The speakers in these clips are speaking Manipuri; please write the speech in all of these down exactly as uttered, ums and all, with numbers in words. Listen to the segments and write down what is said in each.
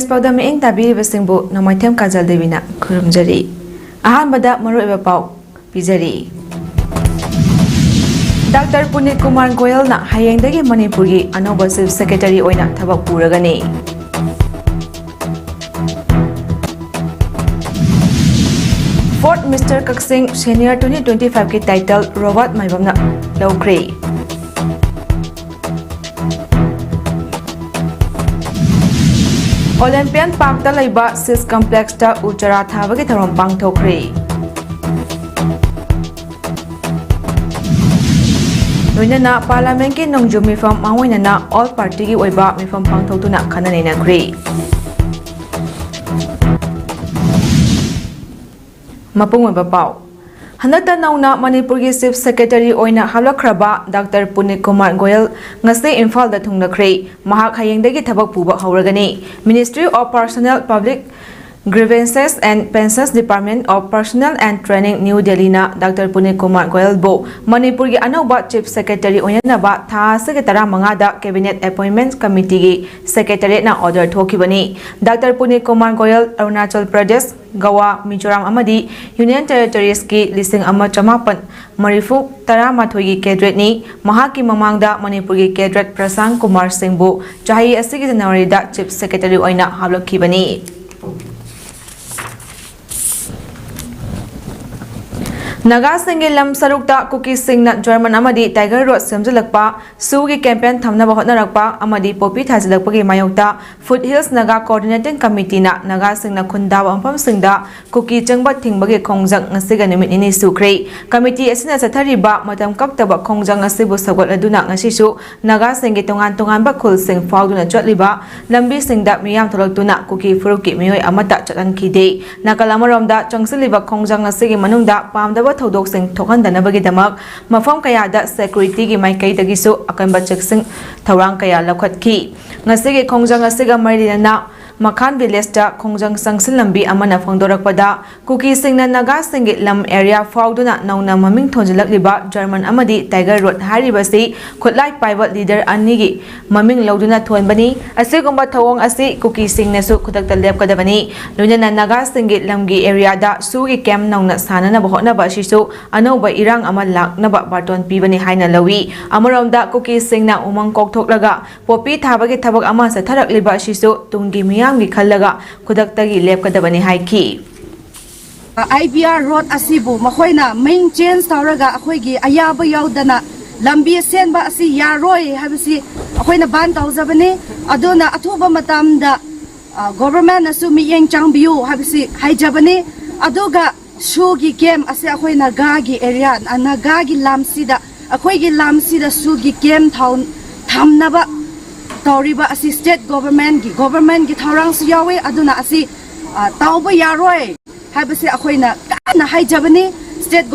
ꯄꯥꯎꯗꯝ ꯃꯤꯠꯌꯦꯡ ꯇꯥꯕꯤꯔꯤꯕꯁꯤꯡꯕꯨ ꯅꯣꯡꯃꯥꯏꯊꯦꯝ ꯀꯥꯖꯜ ꯗꯦꯕꯤꯅ ꯈꯨꯔꯨꯝꯖꯔꯤ꯫ ꯑꯍꯥꯟꯕꯗ ꯃꯔꯨꯑꯣꯏꯕ ꯄꯥꯎ ꯄꯤꯖꯔꯤ꯫ ꯗꯥꯛꯇꯔ ꯄꯨꯅꯤꯠ ꯀꯨꯃꯥꯔ ꯒꯣꯌꯜꯅ ꯍꯌꯦꯡꯗꯒꯤ ꯃꯅꯤꯄꯨꯔꯒꯤ ꯑꯅꯧꯕ Chief Secretary ꯑꯣꯏꯅ ꯊꯕꯛ ꯄꯨꯔꯒꯅꯤ꯫ Fourth Mister Kakching Senior twenty twenty-five ꯀꯤ title ꯔꯣꯕꯥꯔꯠ ꯃꯥꯏꯕꯝꯅ ꯂꯧꯈ꯭ꯔꯦ꯫ Olympian Parkꯇ ꯂꯩꯕ ꯁꯤꯁ complexꯇ ꯎ ꯆꯥꯔꯥ ꯊꯥꯕꯒꯤ ꯊꯧꯔꯝ ꯄꯥꯡꯊꯣꯛꯈ꯭ꯔꯦ꯫ ꯂꯣꯏꯅꯅ Parliamentꯀꯤ ꯅꯣꯡꯖꯨ ꯃꯤꯐꯝ ꯃꯥꯡꯑꯣꯏꯅꯅ All Partyꯒꯤ ꯑꯣꯏꯕ ꯃꯤꯐꯝ ꯄꯥꯡꯊꯣꯛꯇꯨꯅ ꯈꯟꯅ ꯅꯩꯅꯈ꯭ꯔꯦ꯫ ꯃꯄꯨꯡ ꯑꯣꯏꯕ ꯄꯥꯎ꯫ ꯍꯟꯗꯛꯇ ꯅꯧꯅ ꯃꯅꯤꯄꯨꯔꯒꯤ Chief Secretary ꯑꯣꯏꯅ ꯍꯥꯞꯂꯛꯈ꯭ꯔꯕ ꯗꯥꯛꯇꯔ ꯄꯨꯅꯤꯠ ꯀꯨꯃꯥꯔ ꯒꯣꯌꯜ ꯉꯁꯤ ꯏꯝꯐꯥꯜꯗ ꯊꯨꯡꯂꯈ꯭ꯔꯦ꯫ ꯃꯍꯥꯛ ꯍꯌꯦꯡꯗꯒꯤ ꯊꯕꯛ ꯄꯨꯕ ꯍꯧꯔꯒꯅꯤ꯫ Ministry of Personnel, Public Grievances and Pensions, Department of Personnel and Training, New Delhiꯅ ꯗꯥꯛꯇꯔ ꯄꯨꯅꯤꯠ ꯀꯨꯃꯥꯔ ꯒꯣꯌꯜꯕꯨ ꯃꯅꯤꯄꯨꯔꯒꯤ ꯑꯅꯧꯕ Chief Secretary ꯑꯣꯏꯅꯅꯕ ꯊꯥ ꯑꯁꯤꯒꯤ ꯇꯔꯥꯃꯉꯥꯗ Cabinet Appointments Committeeꯒꯤ Secretariatꯅ order ꯊꯣꯛꯈꯤꯕꯅꯤ꯫ ꯗꯥꯛꯇꯔ ꯄꯨꯅꯤꯠ ꯀꯨꯃꯥꯔ ꯒꯣꯌꯜ ꯑꯔꯨꯅꯥꯆꯜ ꯄ꯭ꯔꯗꯦꯁ, ꯒꯋꯥ, ꯃꯤꯖꯣꯔꯥꯝ ꯑꯃꯗꯤ Union Territoriesꯀꯤ ꯂꯤꯁꯤꯡ ꯑꯃ ꯆꯃꯥꯄꯟ ꯃꯔꯤꯐꯨ ꯇꯔꯥꯃꯥꯊꯣꯏꯒꯤ cadetꯅꯤ꯫ ꯃꯍꯥꯛꯀꯤ ꯃꯃꯥꯡꯗ ꯃꯅꯤꯄꯨꯔꯒꯤ cadet ꯄ꯭ꯔꯁꯥꯟ ꯀꯨꯃꯥꯔ ꯁꯤꯡꯕꯨ ꯆꯍꯤ ꯑꯁꯤꯒꯤ ꯖꯅꯋꯥꯔꯤꯗ Chief Secretary ꯑꯣꯏꯅ ꯍꯥꯞꯂꯛꯈꯤꯕꯅꯤ꯫ ꯅꯥꯒꯥꯁꯤꯡꯒꯤ ꯂꯝ ꯁꯔꯨꯛꯇ ꯀꯨꯀꯤꯁꯤꯡꯅ German ꯑꯃꯗꯤ Tiger Road ꯁꯦꯝꯖꯤꯜꯂꯛꯄ, ꯁꯨꯒꯤ campaign ꯊꯝꯅꯕ ꯍꯣꯠꯅꯔꯛꯄ ꯑꯃꯗꯤ poppy ꯊꯥꯖꯤꯜꯂꯛꯄꯒꯤ ꯃꯥꯌꯣꯛꯇ Foothills Naga Coordinating Committeeꯅ ꯅꯥꯒꯥꯁꯤꯡꯅ ꯈꯨꯟꯗꯥꯕ ꯃꯐꯝꯁꯤꯡꯗ ꯀꯨꯀꯤ ꯆꯪꯕ ꯊꯤꯡꯕꯒꯤ ꯈꯣꯡꯖꯪ ꯉꯁꯤꯒ ꯅꯨꯃꯤꯠ ꯅꯤꯅꯤ ꯁꯨꯈ꯭ꯔꯦ꯫ Committee ꯑꯁꯤꯅ ꯆꯠꯊꯔꯤꯕ ꯃꯇꯝ ꯀꯛꯇꯕ ꯈꯣꯡꯖꯪ ꯑꯁꯤꯕꯨ ꯁꯧꯒꯠꯂꯗꯨꯅ ꯉꯁꯤꯁꯨ ꯅꯥꯒꯥꯁꯤꯡꯒꯤ ꯇꯣꯉꯥꯟ ꯇꯣꯉꯥꯟꯕ ꯈꯨꯜꯁꯤꯡ ꯐꯥꯎꯗꯨꯅ ꯆꯠꯂꯤꯕ ꯂꯝꯕꯤꯁꯤꯡꯗ ꯃꯤꯌꯥꯝ ꯊꯣꯛꯂꯛꯇꯨꯅ ꯀꯨꯀꯤ ꯐꯨꯔꯨꯞꯀꯤ ꯃꯤꯑꯣꯏ ꯑꯃꯠꯇ ꯆꯠꯍꯟꯈꯤꯗꯦ꯫ ꯅꯥꯀꯜ ꯑꯃꯔꯣꯝꯗ, ꯆꯪꯁꯤꯜꯂꯤꯕ ꯈꯣꯡꯖꯪ ꯑꯁꯤꯒꯤ ꯃꯅꯨꯡꯗ ꯄꯥꯝꯗꯕ ꯊꯧꯗꯣꯛꯁꯤꯡ ꯊꯣꯛꯍꯟꯗꯅꯕꯒꯤꯗꯃꯛ ꯃꯐꯝ ꯀꯌꯥꯗ securityꯒꯤ ꯃꯥꯏꯀꯩꯗꯒꯤꯁꯨ ꯑꯀꯟꯕ ꯆꯦꯛꯁꯤꯟ ꯊꯧꯔꯥꯡ ꯀꯌꯥ ꯂꯧꯈꯠꯈꯤ꯫ ꯉꯁꯤꯒꯤ ꯈꯣꯡꯖꯪ ꯑꯁꯤꯒ ꯃꯔꯤ ꯂꯩꯅꯅ ꯃꯈꯥꯟ ꯚꯤꯂꯦꯖꯇ ꯈꯣꯡꯖꯪ ꯆꯪꯁꯤꯜꯂꯝꯕꯤ ꯑꯃꯅ ꯐꯣꯡꯗꯣꯔꯛꯄꯗ, ꯀꯨꯀꯤꯁꯤꯡꯅ ꯅꯥꯒꯥꯁꯤꯡꯒꯤ ꯂꯝ ꯑꯦꯔꯤꯌꯥ ꯐꯥꯎꯗꯨꯅ ꯅꯧꯅ ꯃꯃꯤꯡ ꯊꯣꯟꯖꯤꯜꯂꯛꯂꯤꯕ ꯖꯔꯃꯟ ꯑꯃꯗꯤ ꯇꯥꯏꯒꯔ ꯔꯣꯗ ꯍꯥꯏꯔꯤꯕꯁꯤ ꯈꯨꯠꯂꯥꯏ ꯄꯥꯏꯕ ꯂꯤꯗꯔ ꯑꯅꯤꯒꯤ ꯃꯃꯤꯡ ꯂꯧꯗꯨꯅ ꯊꯣꯟꯕꯅꯤ꯫ ꯑꯁꯤꯒꯨꯝꯕ ꯊꯧꯑꯣꯡ ꯑꯁꯤ ꯀꯨꯀꯤꯁꯤꯡꯅꯁꯨ ꯈꯨꯗꯛꯇ ꯂꯦꯞꯀꯗꯕꯅꯤ꯫ ꯂꯣꯏꯅꯅ ꯅꯥꯒꯥꯁꯤꯡꯒꯤ ꯂꯝꯒꯤ ꯑꯦꯔꯤꯌꯥꯗ ꯁꯨꯒꯤ ꯀꯦꯝ ꯅꯧꯅ ꯁꯥꯅꯅꯕ ꯍꯣꯠꯅꯕ ꯑꯁꯤꯁꯨ ꯑꯅꯧꯕ ꯏꯔꯥꯡ ꯑꯃ ꯂꯥꯛꯅꯕ ꯕꯥꯔꯇꯣꯟ ꯄꯤꯕꯅꯤ ꯍꯥꯏꯅ ꯂꯧꯏ꯫ ꯑꯃꯔꯣꯝꯗ ꯀꯨꯀꯤꯁꯤꯡꯅ ꯎꯃꯪ ꯀꯣꯛꯊꯣꯛꯂꯒ ꯄꯣꯄꯤ ꯊꯥꯕꯒꯤ ꯊꯕꯛ ꯑꯃ ꯆꯠꯊꯔꯛꯂꯤꯕ ꯑꯁꯤꯁꯨ ꯇꯨꯡꯒꯤ ꯃꯤꯌꯥꯝꯒꯤ ꯈꯜꯂꯒ ꯈꯨꯗꯛꯇꯒꯤ ꯂꯦꯞꯀꯗꯕꯅꯤ ꯍꯥꯏꯈꯤ꯫ ꯑꯥꯏ ꯕꯤ ꯑꯥꯔ ꯔꯣꯗ ꯑꯁꯤꯕꯨ ꯃꯈꯣꯏꯅ ꯃꯤꯡ ꯆꯦꯟꯖ ꯇꯧꯔꯒ ꯑꯩꯈꯣꯏꯒꯤ ꯑꯌꯥꯕ ꯌꯥꯎꯗꯅ ꯂꯝꯕꯤ ꯁꯦꯝꯕ ꯑꯁꯤ ꯌꯥꯔꯣꯏ ꯍꯥꯏꯕꯁꯤ ꯑꯩꯈꯣꯏꯅ ꯕꯥꯟ ꯇꯧꯖꯕꯅꯤ꯫ ꯑꯗꯨꯅ ꯑꯊꯨꯕ ꯃꯇꯝꯗ ꯒꯣꯚꯔꯃꯦꯟꯅꯁꯨ ꯃꯤꯠꯌꯦꯡ ꯆꯪꯕꯤꯌꯨ ꯍꯥꯏꯕꯁꯤ ꯍꯥꯏꯖꯕꯅꯤ꯫ ꯑꯗꯨꯒ ꯁꯨꯒꯤ ꯀꯦꯝ ꯑꯁꯤ ꯑꯩꯈꯣꯏ ꯅꯥꯒꯥꯒꯤ ꯑꯦꯔꯤꯌꯥ, ꯅꯥꯒꯥꯒꯤ ꯂꯝꯁꯤꯗ, ꯑꯩꯈꯣꯏꯒꯤ ꯂꯝꯁꯤꯗ ꯁꯨꯒꯤ ꯀꯦꯝ ꯊꯝꯅꯕ ꯇꯧꯔꯤꯕ ꯑꯁꯤ ꯁ꯭ꯇꯦꯠ ꯒꯣꯚꯔꯃꯦꯟꯒꯤ ꯒꯣꯚꯔꯃꯦꯟꯒꯤ ꯊꯧꯔꯥꯡꯁꯨ ꯌꯥꯎꯋꯤ꯫ ꯑꯗꯨꯅ ꯑꯁꯤ ꯇꯧꯕ ꯌꯥꯔꯣꯏ ꯍꯥꯏꯕꯁꯤ ꯑꯩꯈꯣꯏꯅ ꯀꯟꯅ ꯍꯥꯏꯖꯕꯅꯤ꯫ State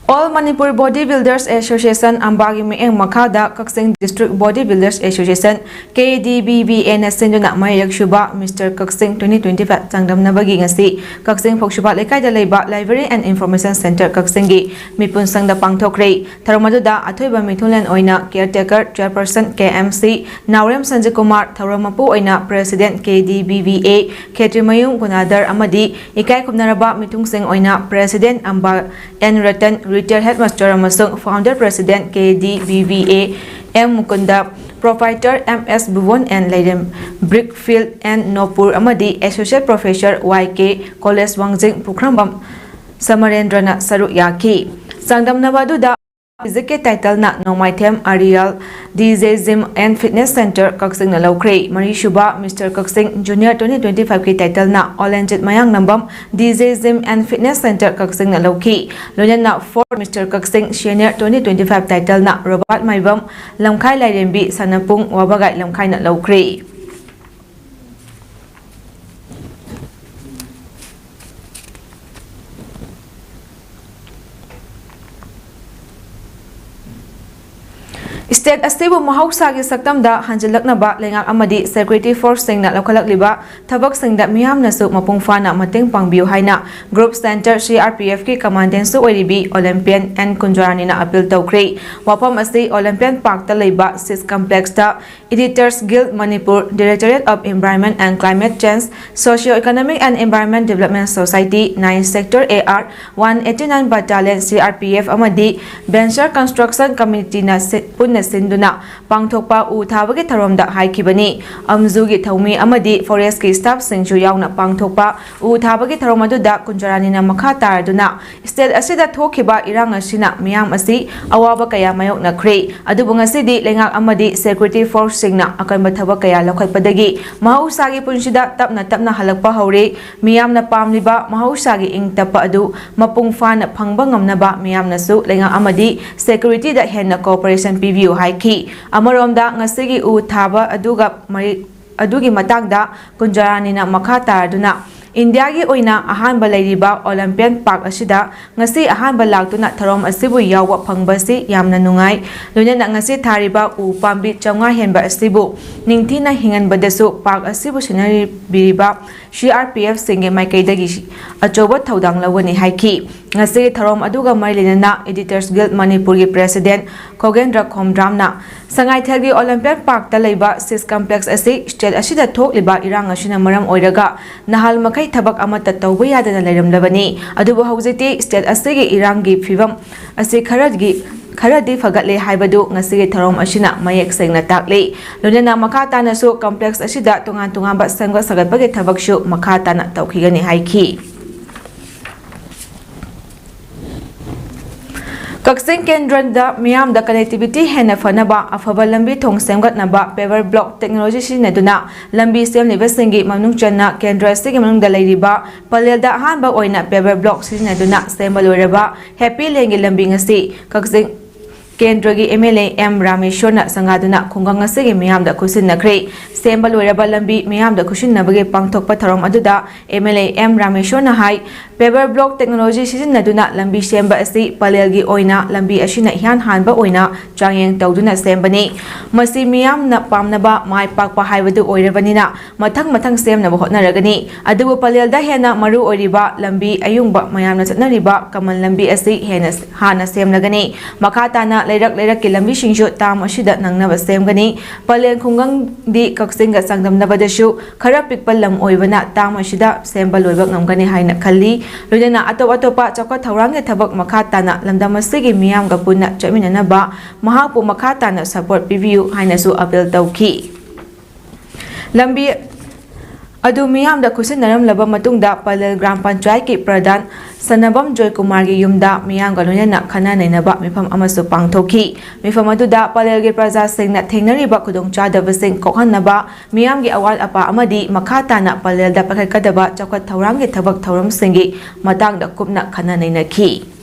All Manipur Body Builders Association ꯑꯝꯕꯥꯒꯤ ꯃꯤꯠꯌꯦꯡ ꯃꯈꯥꯗ ꯀꯛꯆꯤꯡ District Body Builders Association, K D B B A ꯅ ꯁꯤꯟꯗꯨꯅ ꯃꯌꯥꯏꯔꯛ ꯁꯨꯕ Mister ꯀꯛꯆꯤꯡ twenty twenty five ꯆꯥꯡꯗꯝꯅꯕꯒꯤ ꯉꯁꯤ ꯀꯛꯆꯤꯡ ꯐꯧꯁꯤꯕꯥ ꯂꯩꯀꯥꯏꯗ ꯂꯩꯕ Library and Information Centre ꯀꯛꯆꯤꯡꯒꯤ ꯃꯤꯄꯨꯟꯁꯪꯗ ꯄꯥꯡꯊꯣꯛꯈ꯭ꯔꯦ꯫ ꯊꯧꯔꯝ ꯑꯗꯨꯗ ꯑꯊꯣꯏꯕ ꯃꯤꯊꯨꯡꯂꯦꯟ ꯑꯣꯏꯅ Caretaker Chairperson K M C ꯅꯥꯎꯔꯦꯝ ꯁꯟꯖꯤꯀꯨꯃꯥꯔ, ꯊꯧꯔꯝ ꯃꯄꯨ ꯑꯣꯏꯅ President K D B B A ꯈꯦꯇ꯭ꯔꯤꯃꯌꯨꯝ ꯒꯨꯅꯥꯗꯔ ꯑꯃꯗꯤ ꯏꯀꯥꯏ ꯈꯨꯝꯅꯔꯕ ꯃꯤꯊꯨꯡꯁꯤꯡ ꯑꯣꯏꯅ President ꯑꯝꯕꯥ N Ratan, Retired Headmaster ꯑꯃꯁꯨꯡ Founder President K D B B A M Mukunda, Proprietor M S Bhuvan and Lairem Brickfield and Nopur ꯑꯃꯗꯤ Associate Professor Y K College ꯋꯥꯡꯖꯤꯡ ꯄꯨꯈ꯭ꯔꯝꯕꯝ ꯁꯃꯔꯦꯟꯗ꯭ꯔꯅ ꯁꯔꯨꯛ ꯌꯥꯈꯤ꯫ ꯆꯥꯡꯗꯝꯅꯕ ꯑꯗꯨꯗ ꯃ꯭ꯌꯨꯖꯤꯛꯀꯤ ꯇꯥꯏꯇꯜꯅ ꯅꯣꯡꯃꯥꯏꯊꯦꯝ ꯑꯔꯤꯌꯥꯜ D J Gym and Fitness Centre ꯀꯛꯆꯤꯡꯅ ꯂꯧꯈ꯭ꯔꯦ꯫ ꯃꯔꯤꯁꯨꯕ Mister ꯀꯛꯆꯤꯡ Junior twenty twenty five ꯀꯤ ꯇꯥꯏꯇꯜꯅ ꯑꯣꯂꯦꯟꯖꯤꯠ ꯃꯌꯥꯡꯂꯝꯕꯝ D J Gym and Fitness Centre ꯀꯛꯆꯤꯡꯅ ꯂꯧꯈꯤ꯫ ꯂꯣꯏꯅꯅ fourth Mister Kakching Senior twenty twenty five ꯇꯥꯏꯇꯜꯅ ꯔꯣꯕꯥꯔꯠ ꯃꯥꯏꯕꯝ ꯂꯝꯈꯥꯏ ꯂꯥꯏꯔꯦꯝꯕꯤ ꯁꯥꯟꯅꯄꯨꯡ ꯋꯥꯕꯒꯥꯏ ꯂꯝꯈꯥꯏꯅ ꯂꯧꯈ꯭ꯔꯦ꯫ ꯁ꯭ꯇꯦꯠ ꯑꯁꯤꯕꯨ ꯃꯍꯧꯁꯥꯒꯤ ꯁꯛꯇꯝꯗ ꯍꯟꯖꯤꯜꯂꯛꯅꯕ ꯂꯩꯉꯥꯛ ꯑꯃꯗꯤ ꯁꯦꯀ꯭ꯌꯨꯔꯤꯇꯤ ꯐꯣꯔꯁꯁꯤꯡꯅ ꯂꯧꯈꯠꯂꯛꯂꯤꯕ ꯊꯕꯛꯁꯤꯡꯗ ꯃꯤꯌꯥꯝꯅꯁꯨ ꯃꯄꯨꯡ ꯐꯥꯅ ꯃꯇꯦꯡ ꯄꯥꯡꯕꯤꯌꯨ ꯍꯥꯏꯅ Group Center C R P F ꯀꯤ ꯀꯃꯥꯟꯗꯦꯟꯁꯨ ꯑꯣꯏꯔꯤꯕꯤ ꯑꯣꯂꯦꯝꯄꯤꯌꯟ ꯑꯦꯟ ꯀꯨꯟꯖꯣꯔꯥꯅꯤꯅ ꯑꯄꯤꯜ ꯇꯧꯈ꯭ꯔꯦ꯫ ꯋꯥꯐꯝ ꯑꯁꯤ ꯑꯣꯂꯦꯝꯄꯤꯌꯟ ꯄꯥꯔꯛꯇ ꯂꯩꯕ ꯁꯤꯁ ꯀꯝꯄ꯭ꯂꯦꯛꯁꯇ Editors Guild Manipur, Directorate of Environment and Climate Change, Socio-Economic and Environment Development Society, Ninth Sector A R, one eighty-nine Battalion C R P F ꯑꯃꯗꯤ Venture Construction Committeeꯅ ꯁꯤ-, ꯄꯨꯟꯅ ꯁꯤꯟꯗꯨꯅ ꯄꯥꯡꯊꯣꯛꯄ ꯎ ꯊꯥꯕꯒꯤ ꯊꯧꯔꯝꯗ ꯍꯥꯏꯈꯤꯕꯅꯤ꯫ ꯑꯝꯖꯨꯒꯤ ꯊꯧꯃꯤ ꯑꯃꯗꯤ ꯐꯣꯔꯦꯁ꯭ꯠꯀꯤ ꯁ꯭ꯇꯥꯐꯁꯤꯡꯁꯨ ꯌꯥꯎꯅ ꯄꯥꯡꯊꯣꯛꯄ ꯎ ꯊꯥꯕꯒꯤ ꯊꯧꯔꯝ ꯑꯗꯨꯗ ꯀꯨꯟꯖꯣꯔꯥꯅꯤꯅ ꯃꯈꯥ ꯇꯥꯔꯗꯨꯅ ꯁ꯭ꯇꯦꯠ ꯑꯁꯤꯗ ꯊꯣꯛꯈꯤꯕ ꯏꯔꯥꯡ ꯑꯁꯤꯅ ꯃꯤꯌꯥꯝ ꯑꯁꯤ ꯑꯋꯥꯕ ꯀꯌꯥ ꯃꯥꯌꯣꯛꯅꯈ꯭ꯔꯦ꯫ ꯑꯗꯨꯕꯨ ꯉꯁꯤꯗꯤ ꯂꯩꯉꯥꯛ ꯑꯃꯗꯤ ꯁꯦꯀ꯭ꯌꯨꯔꯤꯇꯤ ꯐꯣꯔꯁꯁꯤꯡꯅ ꯑꯀꯟꯕ ꯊꯕꯛ ꯀꯌꯥ ꯂꯧꯈꯠꯄꯗꯒꯤ ꯃꯍꯧꯁꯥꯒꯤ ꯄꯨꯟꯁꯤꯗ ꯇꯞꯅ ꯇꯞꯅ ꯍꯜꯂꯛꯄ ꯍꯧꯔꯦ꯫ ꯃꯤꯌꯥꯝꯅ ꯄꯥꯝꯂꯤꯕ ꯃꯍꯧꯁꯥꯒꯤ ꯏꯪ ꯇꯞꯄ ꯑꯗꯨ ꯃꯄꯨꯡ ꯐꯥꯅ ꯐꯪꯕ ꯉꯝꯅꯕ ꯃꯤꯌꯥꯝꯅꯁꯨ ꯂꯩꯉꯥꯛ ꯑꯃꯗꯤ ꯁꯦꯀ꯭ꯌꯨꯔꯤꯇꯤꯗ ꯍꯦꯟꯅ ꯀꯣꯑꯣꯄꯔꯦꯁꯟ ꯄꯤꯕꯤꯌꯨ ꯍꯥꯏꯈꯤ꯫ ꯑꯃꯔꯣꯝꯗ ꯉꯁꯤꯒꯤ ꯎ ꯊꯥꯕ ꯑꯗꯨꯒ ꯃꯔꯤ-, ꯑꯗꯨꯒꯤ ꯃꯇꯥꯡꯗ ꯀꯨꯟꯖꯣꯔꯥꯅꯤꯅ ꯃꯈꯥ ꯇꯥꯔꯗꯨꯅ ꯏꯟꯗꯤꯌꯥꯒꯤ ꯑꯣꯏꯅ ꯑꯍꯥꯟꯕ ꯂꯩꯔꯤꯕ ꯑꯣꯂꯦꯝꯄꯤꯌꯟ ꯄꯥꯔꯛ ꯑꯁꯤꯗ ꯉꯁꯤ ꯑꯍꯥꯟꯕ ꯂꯥꯛꯇꯨꯅ ꯊꯧꯔꯝ ꯑꯁꯤꯕꯨ ꯌꯥꯎꯕ ꯐꯪꯕ ꯑꯁꯤ ꯌꯥꯝꯅ ꯅꯨꯡꯉꯥꯏ꯫ ꯂꯣꯏꯅꯅ ꯉꯁꯤ ꯊꯥꯔꯤꯕ ꯎ ꯄꯥꯝꯕꯤ ꯆꯥꯝꯃꯉꯥ ꯍꯦꯟꯕ ꯑꯁꯤꯕꯨ ꯅꯤꯡꯊꯤꯅ ꯍꯤꯡꯍꯟꯕꯗꯁꯨ ꯄꯥꯔꯛ ꯑꯁꯤꯕꯨ ꯁꯦꯟꯅꯕꯤꯔꯤꯕ C R P Fꯁꯤꯡꯒꯤ ꯃꯥꯏꯀꯩꯗꯒꯤ ꯑꯆꯧꯕ ꯊꯧꯗꯥꯡ ꯂꯧꯒꯅꯤ ꯍꯥꯏꯈꯤ꯫ ꯉꯁꯤꯒꯤ ꯊꯧꯔꯝ ꯑꯗꯨꯒ ꯃꯔꯤ ꯂꯩꯅꯅ Editors Guild ꯃꯅꯤꯄꯨꯔꯒꯤ ꯄ꯭ꯔꯦꯁꯤꯗꯦꯟꯠ ꯈꯣꯒꯦꯟꯗ꯭ꯔ ꯈꯣꯝꯗ꯭ꯔꯥꯝꯅ ꯁꯉꯥꯏꯊꯦꯜꯒꯤ ꯑꯣꯂꯦꯝꯄꯤꯌꯟ ꯄꯥꯔꯛꯇ ꯂꯩꯕ ꯁꯤꯁ ꯀꯝꯄ꯭ꯂꯦꯛꯁ ꯑꯁꯤ ꯁ꯭ꯇꯦꯠ ꯑꯁꯤꯗ ꯊꯣꯛꯂꯤꯕ ꯏꯔꯥꯡ ꯑꯁꯤꯅ ꯃꯔꯝ ꯑꯣꯏꯔꯒ ꯅꯍꯥꯜ ꯃꯈꯩ ꯊꯕꯛ ꯑꯃꯠꯇ ꯇꯧꯕ ꯌꯥꯗꯅ ꯂꯩꯔꯝꯂꯕꯅꯤ꯫ ꯑꯗꯨꯕꯨ ꯍꯧꯖꯤꯛꯇꯤ ꯁ꯭ꯇꯦꯠ ꯑꯁꯤꯒꯤ ꯏꯔꯥꯡꯒꯤ ꯐꯤꯕꯝ ꯑꯁꯤ ꯈꯔꯒꯤ, ꯈꯔꯗꯤ ꯐꯒꯠꯂꯦ ꯍꯥꯏꯕꯗꯨ ꯉꯁꯤꯒꯤ ꯊꯧꯔꯝ ꯑꯁꯤꯅ ꯃꯌꯦꯛ ꯁꯦꯡꯅ ꯇꯥꯛꯂꯤ꯫ ꯂꯣꯏꯅꯅ ꯃꯈꯥ ꯇꯥꯅꯁꯨ ꯀꯝꯄ꯭ꯂꯦꯛꯁ ꯑꯁꯤꯗ ꯇꯣꯉꯥꯟ ꯇꯣꯉꯥꯟꯕ ꯁꯦꯝꯒꯠ ꯁꯥꯒꯠꯄꯒꯤ ꯊꯕꯛꯁꯨ ꯃꯈꯥ ꯇꯥꯅ ꯇꯧꯈꯤꯒꯅꯤ ꯍꯥꯏꯈꯤ꯫ ꯀꯛꯆꯤꯡ ꯀꯦꯟꯗ꯭ꯔꯗ ꯃꯤꯌꯥꯝꯗ connectivity ꯍꯦꯟꯅ ꯐꯅꯕ ꯑꯐꯕ ꯂꯝꯕꯤ ꯊꯣꯡ ꯁꯦꯝꯒꯠꯅꯕ paver block technology ꯁꯤꯖꯤꯟꯅꯗꯨꯅ ꯂꯝꯕꯤ ꯁꯦꯝꯂꯤꯕꯁꯤꯡꯒꯤ ꯃꯅꯨꯡ ꯆꯟꯅ ꯀꯦꯟꯗ꯭ꯔ ꯑꯁꯤꯒꯤ ꯃꯅꯨꯡꯗ ꯂꯩꯔꯤꯕ ꯄꯂꯦꯜꯗ ꯑꯍꯥꯟꯕ ꯑꯣꯏꯅ paver block ꯁꯤꯖꯤꯟꯅꯗꯨꯅ ꯁꯦꯝꯕ ꯂꯣꯏꯔꯕ ꯍꯦꯄꯤ ꯂꯦꯟꯒꯤ ꯂꯝꯕꯤ ꯉꯁꯤ ꯀꯛꯆꯤꯡ ꯀꯦꯟꯗ꯭ꯔꯒꯤ M L A M ꯔꯥꯃꯦꯁ꯭ꯋꯔꯅ ꯁꯪꯒꯥꯗꯨꯅ ꯈꯨꯡꯒꯪ ꯑꯁꯤꯒꯤ ꯃꯤꯌꯥꯝꯗ ꯈꯨꯠꯁꯤꯟꯅꯈ꯭ꯔꯦ꯫ ꯁꯦꯝꯕ ꯂꯣꯏꯔꯕ ꯂꯝꯕꯤ ꯃꯤꯌꯥꯝꯗ ꯈꯨꯠꯁꯤꯟꯅꯕꯒꯤ ꯄꯥꯡꯊꯣꯛꯄ ꯊꯧꯔꯝ ꯑꯗꯨꯗ ꯑꯦꯝ ꯑꯦꯜ ꯑꯦ ꯑꯦꯝ ꯔꯥꯃꯦꯁꯣꯔꯅ ꯍꯥꯏ, paver block technology ꯁꯤꯖꯤꯟꯅꯗꯨꯅ ꯂꯝꯕꯤ ꯁꯦꯝꯕ ꯑꯁꯤ ꯄꯂꯦꯜꯒꯤ ꯑꯣꯏꯅ ꯂꯝꯕꯤ ꯑꯁꯤꯅ ꯏꯍꯥꯟ ꯍꯥꯟꯕ ꯑꯣꯏꯅ ꯆꯥꯡꯌꯦꯡ ꯇꯧꯗꯨꯅ ꯁꯦꯝꯕꯅꯤ꯫ ꯃꯁꯤ ꯃꯤꯌꯥꯝꯅ ꯄꯥꯝꯅꯕ ꯃꯥꯏ ꯄꯥꯛꯄ ꯍꯥꯏꯕꯗꯨ ꯑꯣꯏꯔꯕꯅꯤꯅ ꯃꯊꯪ ꯃꯊꯪ ꯁꯦꯝꯅꯕ ꯍꯣꯠꯅꯔꯒꯅꯤ꯫ ꯑꯗꯨꯕꯨ ꯄꯂꯦꯜꯗ ꯍꯦꯟꯅ ꯃꯔꯨ ꯑꯣꯏꯔꯤꯕ ꯂꯝꯕꯤ ꯑꯌꯨꯡꯕ ꯃꯌꯥꯝꯅ ꯆꯠꯅꯔꯤꯕ ꯀꯃꯟ ꯂꯝꯕꯤ ꯑꯁꯤ ꯍꯦꯟꯅ ꯍꯥꯟꯅ ꯁꯦꯝꯂꯒꯅꯤ꯫ ꯃꯈꯥ ꯇꯥꯅ ꯂꯩꯔꯛ ꯂꯩꯔꯛꯀꯤ ꯂꯝꯕꯤꯁꯤꯡꯁꯨ ꯇꯥꯝ ꯑꯁꯤꯗ ꯅꯪꯅꯕ ꯁꯦꯝꯒꯅꯤ꯫ ꯄꯂꯦꯜ ꯈꯨꯡꯒꯪꯗꯤ ꯀꯛꯆꯤꯡꯒ ꯆꯥꯡꯗꯝꯅꯕꯗꯁꯨ ꯈꯔ ꯄꯤꯛꯄ ꯂꯝ ꯑꯣꯏꯕꯅ ꯇꯥꯝ ꯑꯁꯤꯗ ꯁꯦꯝꯕ ꯂꯣꯏꯕ ꯉꯝꯒꯅꯤ ꯍꯥꯏꯅ ꯈꯜꯂꯤ꯫ ꯂꯣꯏꯅꯅ ꯑꯇꯣꯞ ꯑꯇꯣꯞꯄ ꯆꯥꯎꯈꯠ ꯊꯧꯔꯥꯡꯒꯤ ꯊꯕꯛ ꯃꯈꯥ ꯇꯥꯅ ꯂꯝꯗꯝ ꯑꯁꯤꯒꯤ ꯃꯤꯌꯥꯝꯒ ꯄꯨꯟꯅ ꯆꯠꯃꯤꯟꯅꯅꯕ ꯃꯍꯥꯛꯄꯨ ꯃꯈꯥ ꯇꯥꯅ support ꯄꯤꯕꯤꯌꯨ ꯍꯥꯏꯅꯁꯨ appeal ꯇꯧꯈꯤ꯫ ꯂꯝꯕꯤ ꯑꯗꯨ ꯃꯤꯌꯥꯝꯗ ꯈꯨꯠꯁꯤꯟꯅꯔꯝꯂꯕ ꯃꯇꯨꯡꯗ ꯄꯂꯦꯜ ꯒ꯭ꯔꯥꯝ ꯄꯟꯆꯥꯌꯠꯀꯤ ꯄ꯭ꯔꯙꯥꯟ ꯁꯅꯥꯕꯝ ꯖꯣꯏꯀꯨꯃꯥꯔꯒꯤ ꯌꯨꯝꯗ ꯃꯤꯌꯥꯝꯒ ꯂꯣꯏꯅꯅ ꯈꯟꯅ ꯅꯩꯅꯕ ꯃꯤꯐꯝ ꯑꯃꯁꯨ ꯄꯥꯡꯊꯣꯛꯈꯤ꯫ ꯃꯤꯐꯝ ꯑꯗꯨꯗ ꯄꯂꯦꯜꯒꯤ ꯄ꯭ꯔꯖꯥꯁꯤꯡꯅ ꯊꯦꯡꯅꯔꯤꯕ ꯈꯨꯗꯣꯡꯆꯥꯗꯕꯁꯤꯡ ꯀꯣꯛꯍꯟꯅꯕ, ꯃꯤꯌꯥꯝꯒꯤ ꯑꯋꯥꯠ ꯑꯄꯥ ꯑꯃꯗꯤ ꯃꯈꯥ ꯇꯥꯅ ꯄꯂꯦꯜꯗ ꯄꯥꯏꯈꯠꯀꯗꯕ ꯆꯥꯎꯈꯠ ꯊꯧꯔꯥꯡꯒꯤ ꯊꯕꯛ ꯊꯧꯔꯝꯁꯤꯡꯒꯤ ꯃꯇꯥꯡꯗ ꯀꯨꯞꯅ ꯈꯟꯅ ꯅꯩꯅꯈꯤ꯫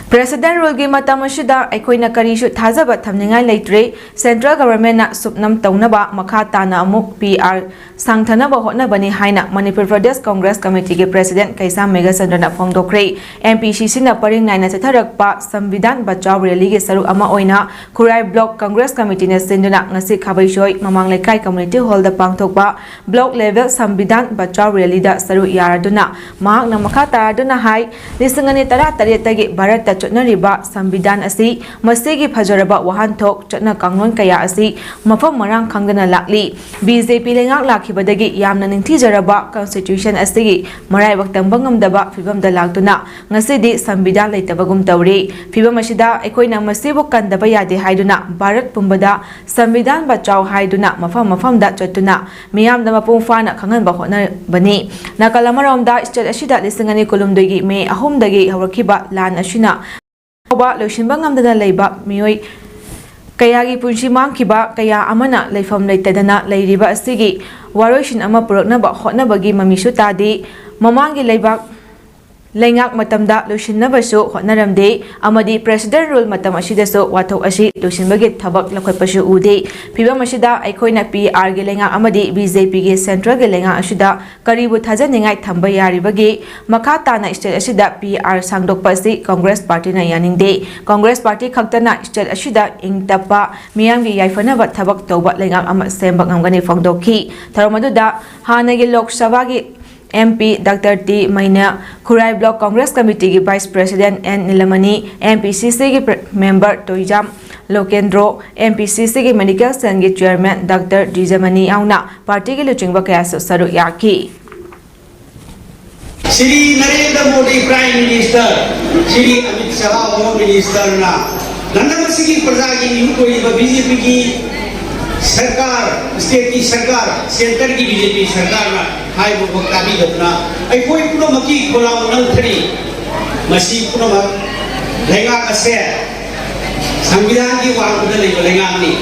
President ruleꯒꯤ ꯃꯇꯝ ꯑꯁꯤꯗ ꯑꯩꯈꯣꯏꯅ ꯀꯔꯤꯁꯨ ꯊꯥꯖꯕ ꯊꯝꯅꯤꯡꯉꯥꯏ ꯂꯩꯇ꯭ꯔꯦ꯫ Central governmentꯅ ꯁꯨꯞꯅꯝ ꯇꯧꯅꯕ ꯃꯈꯥ ꯇꯥꯅ ꯑꯃꯨꯛ P R ꯁꯥꯡꯊꯅꯕ ꯍꯣꯠꯅꯕꯅꯤ ꯍꯥꯏꯅ ꯃꯅꯤꯄꯨꯔ ꯄ꯭ꯔꯗꯦꯁ ꯀꯪꯒ꯭ꯔꯦꯁ ꯀꯃꯤꯇꯤꯒꯤ president ꯀꯩꯁꯥꯝ ꯃꯦꯘꯆꯟꯗ꯭ꯔꯅ ꯐꯣꯡꯗꯣꯛꯈ꯭ꯔꯦ꯫ M P C Cꯅ ꯄꯔꯤꯡ ꯅꯥꯏꯅ ꯆꯠꯊꯔꯛꯄ ꯁꯝꯕꯤꯙꯥꯟ ꯕꯆꯥꯎ rallyꯒꯤ ꯁꯔꯨꯛ ꯑꯃ ꯑꯣꯏꯅ ꯈꯨꯔꯥꯏ block congress committeeꯅ ꯁꯤꯟꯗꯨꯅ ꯉꯁꯤ ꯈꯥꯕꯩꯁꯣꯏ ꯃꯃꯥꯡ ꯂꯩꯀꯥꯏ community hallꯗ ꯄꯥꯡꯊꯣꯛꯄ block level ꯁꯝꯕꯤꯙꯥꯟ ꯕꯆꯥꯎ rallyꯗ ꯁꯔꯨꯛ ꯌꯥꯔꯗꯨꯅ ꯃꯍꯥꯛꯅ ꯃꯈꯥ ꯇꯥꯔꯗꯨꯅ ꯍꯥꯏ, ꯂꯤꯁꯤꯡ ꯑꯅꯤ ꯇꯔꯥ ꯇꯔꯦꯠꯇꯒꯤ ꯚꯥꯔꯠꯇ ꯆꯠꯅꯔꯤꯕ ꯁꯝꯕꯤꯙꯥꯟ ꯑꯁꯤ ꯃꯁꯤꯒꯤ ꯐꯖꯔꯕ ꯋꯥꯍꯟꯊꯣꯛ ꯆꯠꯅ ꯀꯥꯡꯂꯣꯟ ꯀꯌꯥ ꯑꯁꯤ ꯃꯐꯝ ꯃꯔꯥꯡ ꯈꯪꯗꯅ ꯂꯥꯛꯂꯤ꯫ B J P ꯂꯩꯉꯥꯛ ꯂꯥꯛꯈꯤꯕꯗꯒꯤ ꯌꯥꯝꯅ ꯅꯤꯡꯊꯤꯖꯔꯕ constitution ꯑꯁꯤꯒꯤ ꯃꯔꯥꯏꯕꯛ ꯇꯝꯕ ꯉꯝꯗꯕ ꯐꯤꯕꯝꯗ ꯂꯥꯛꯇꯨꯅ ꯉꯁꯤꯗꯤ ꯁꯝꯕꯤꯙꯥꯟ ꯂꯩꯇꯕꯒꯨꯝ ꯇꯧꯔꯤ꯫ ꯐꯤꯕꯝ ꯑꯁꯤꯗ ꯑꯩꯈꯣꯏꯅ ꯃꯁꯤꯕꯨ ꯀꯟꯗꯕ ꯌꯥꯗꯦ ꯍꯥꯏꯗꯨꯅ ꯚꯥꯔꯠ ꯄꯨꯝꯕꯗ ꯁꯝꯕꯤꯙꯥꯟ ꯕꯆꯥꯎ ꯍꯥꯏꯗꯨꯅ ꯃꯐꯝ ꯃꯐꯝꯗ ꯆꯠꯇꯨꯅ ꯃꯤꯌꯥꯝꯗ ꯃꯄꯨꯡ ꯐꯥꯅ ꯈꯪꯍꯟꯕ ꯍꯣꯠꯅꯕꯅꯤ꯫ ꯅꯥꯀꯜ ꯑꯃꯔꯣꯝꯗ state ꯑꯁꯤꯗ ꯂꯤꯁꯤꯡ ꯑꯅꯤ ꯀꯨꯟꯍꯨꯝꯗꯣꯏꯒꯤ May ꯑꯍꯨꯝꯗꯒꯤ ꯍꯧꯔꯛꯈꯤꯕ ꯂꯥꯟ ꯑꯁꯤꯅ ꯐꯥꯎꯕ ꯂꯣꯏꯁꯤꯟꯕ ꯉꯝꯗꯅ ꯂꯩꯕ ꯃꯤꯑꯣꯏ ꯀꯌꯥꯒꯤ ꯄꯨꯟꯁꯤ ꯃꯥꯡꯈꯤꯕ, ꯀꯌꯥ ꯑꯃꯅ ꯂꯩꯐꯝ ꯂꯩꯇꯗꯅ ꯂꯩꯔꯤꯕ ꯑꯁꯤꯒꯤ ꯋꯥꯔꯣꯏꯁꯤꯟ ꯑꯃ ꯄꯨꯔꯛꯅꯕ ꯍꯣꯠꯅꯕꯒꯤ ꯃꯃꯤꯁꯨ ꯇꯥꯗꯦ꯫ ꯃꯃꯥꯡꯒꯤ ꯂꯩꯕꯥꯛ ꯂꯩꯉꯥꯛ ꯃꯇꯝꯗ ꯂꯣꯏꯁꯤꯟꯅꯕꯁꯨ ꯍꯣꯠꯅꯔꯝꯗꯦ ꯑꯃꯗꯤ President Rule ꯃꯇꯝ ꯑꯁꯤꯗꯁꯨ ꯋꯥꯊꯣꯛ ꯑꯁꯤ ꯂꯣꯏꯁꯤꯟꯕꯒꯤ ꯊꯕꯛ ꯂꯧꯈꯠꯄꯁꯨ ꯎꯗꯦ꯫ ꯐꯤꯕꯝ ꯑꯁꯤꯗ ꯑꯩꯈꯣꯏꯅ P R ꯒꯤ ꯂꯩꯉꯥꯛ ꯑꯃꯗꯤ B J P ꯒꯤ Central ꯒꯤ ꯂꯩꯉꯥꯛ ꯑꯁꯤꯗ ꯀꯔꯤꯕꯨ ꯊꯥꯖꯅꯤꯡꯉꯥꯏ ꯊꯝꯕ ꯌꯥꯔꯤꯕꯒꯦ? ꯃꯈꯥ ꯇꯥꯅ state ꯑꯁꯤꯗ P R ꯁꯥꯡꯗꯣꯛꯄ ꯑꯁꯤ Congress Party ꯅ ꯌꯥꯅꯤꯡꯗꯦ꯫ Congress Party ꯈꯛꯇꯅ state ꯑꯁꯤꯗ ꯏꯪ ꯇꯞꯄ, ꯃꯤꯌꯥꯝꯒꯤ ꯌꯥꯏꯐꯅꯕ ꯊꯕꯛ ꯇꯧꯕ ꯂꯩꯉꯥꯛ ꯑꯃ ꯁꯦꯝꯕ ꯉꯝꯒꯅꯤ ꯐꯣꯡꯗꯣꯛꯈꯤ꯫ ꯊꯧꯔꯝ ꯑꯗꯨꯗ ꯍꯥꯟꯅꯒꯤ ꯂꯣꯛ ꯁꯚꯥꯒꯤ M P Doctor T ꯃꯩꯅꯥ, ꯈꯨꯔꯥꯏ Block Congress Committee ꯒꯤ Vice President N ꯅꯤꯂꯃꯅꯤ, M P C C ꯒꯤ pre-, member ꯇꯣꯏꯖꯥꯝ ꯂꯣꯀꯦꯟꯗ꯭ꯔꯣ, M P C C ꯒꯤ Medical Cell ꯒꯤ Chairman Doctor ꯗꯤꯖꯃꯅꯤ ꯌꯥꯎꯅ party ꯒꯤ ꯂꯨꯆꯤꯡꯕ ꯀꯌꯥꯁꯨ ꯁꯔꯨꯛ ꯌꯥꯈꯤ꯫ Shri Narendra Modi Prime Minister, Shri Amit Shah Home Minister ꯅ ꯂꯝꯗꯝ ꯑꯁꯤꯒꯤ ꯄ꯭ꯔꯖꯥꯒꯤ ꯃꯤꯍꯨꯠ ꯑꯣꯏꯔꯤꯕ B J P ꯒꯤ ꯁꯔꯀꯥꯔ, state ꯀꯤ ꯁꯔꯀꯥꯔ, centre ꯒꯤ B J P ꯁꯔꯀꯥꯔꯅ ꯍꯥꯏꯕ ꯐꯥꯎ ꯇꯥꯕꯤꯗꯗꯨꯅ ꯑꯩꯈꯣꯏ ꯄꯨꯝꯅꯃꯛꯀꯤ ꯈꯣꯜꯂꯥꯎ ꯅꯝꯊꯔꯤ꯫ ꯃꯁꯤ ꯄꯨꯝꯅꯃꯛ ꯂꯩꯉꯥꯛ ꯑꯁꯦ ꯁꯪꯕꯤꯙꯥꯟꯒꯤ ꯋꯥꯡꯃꯗ ꯂꯩꯕ ꯂꯩꯉꯥꯛꯅꯤ꯫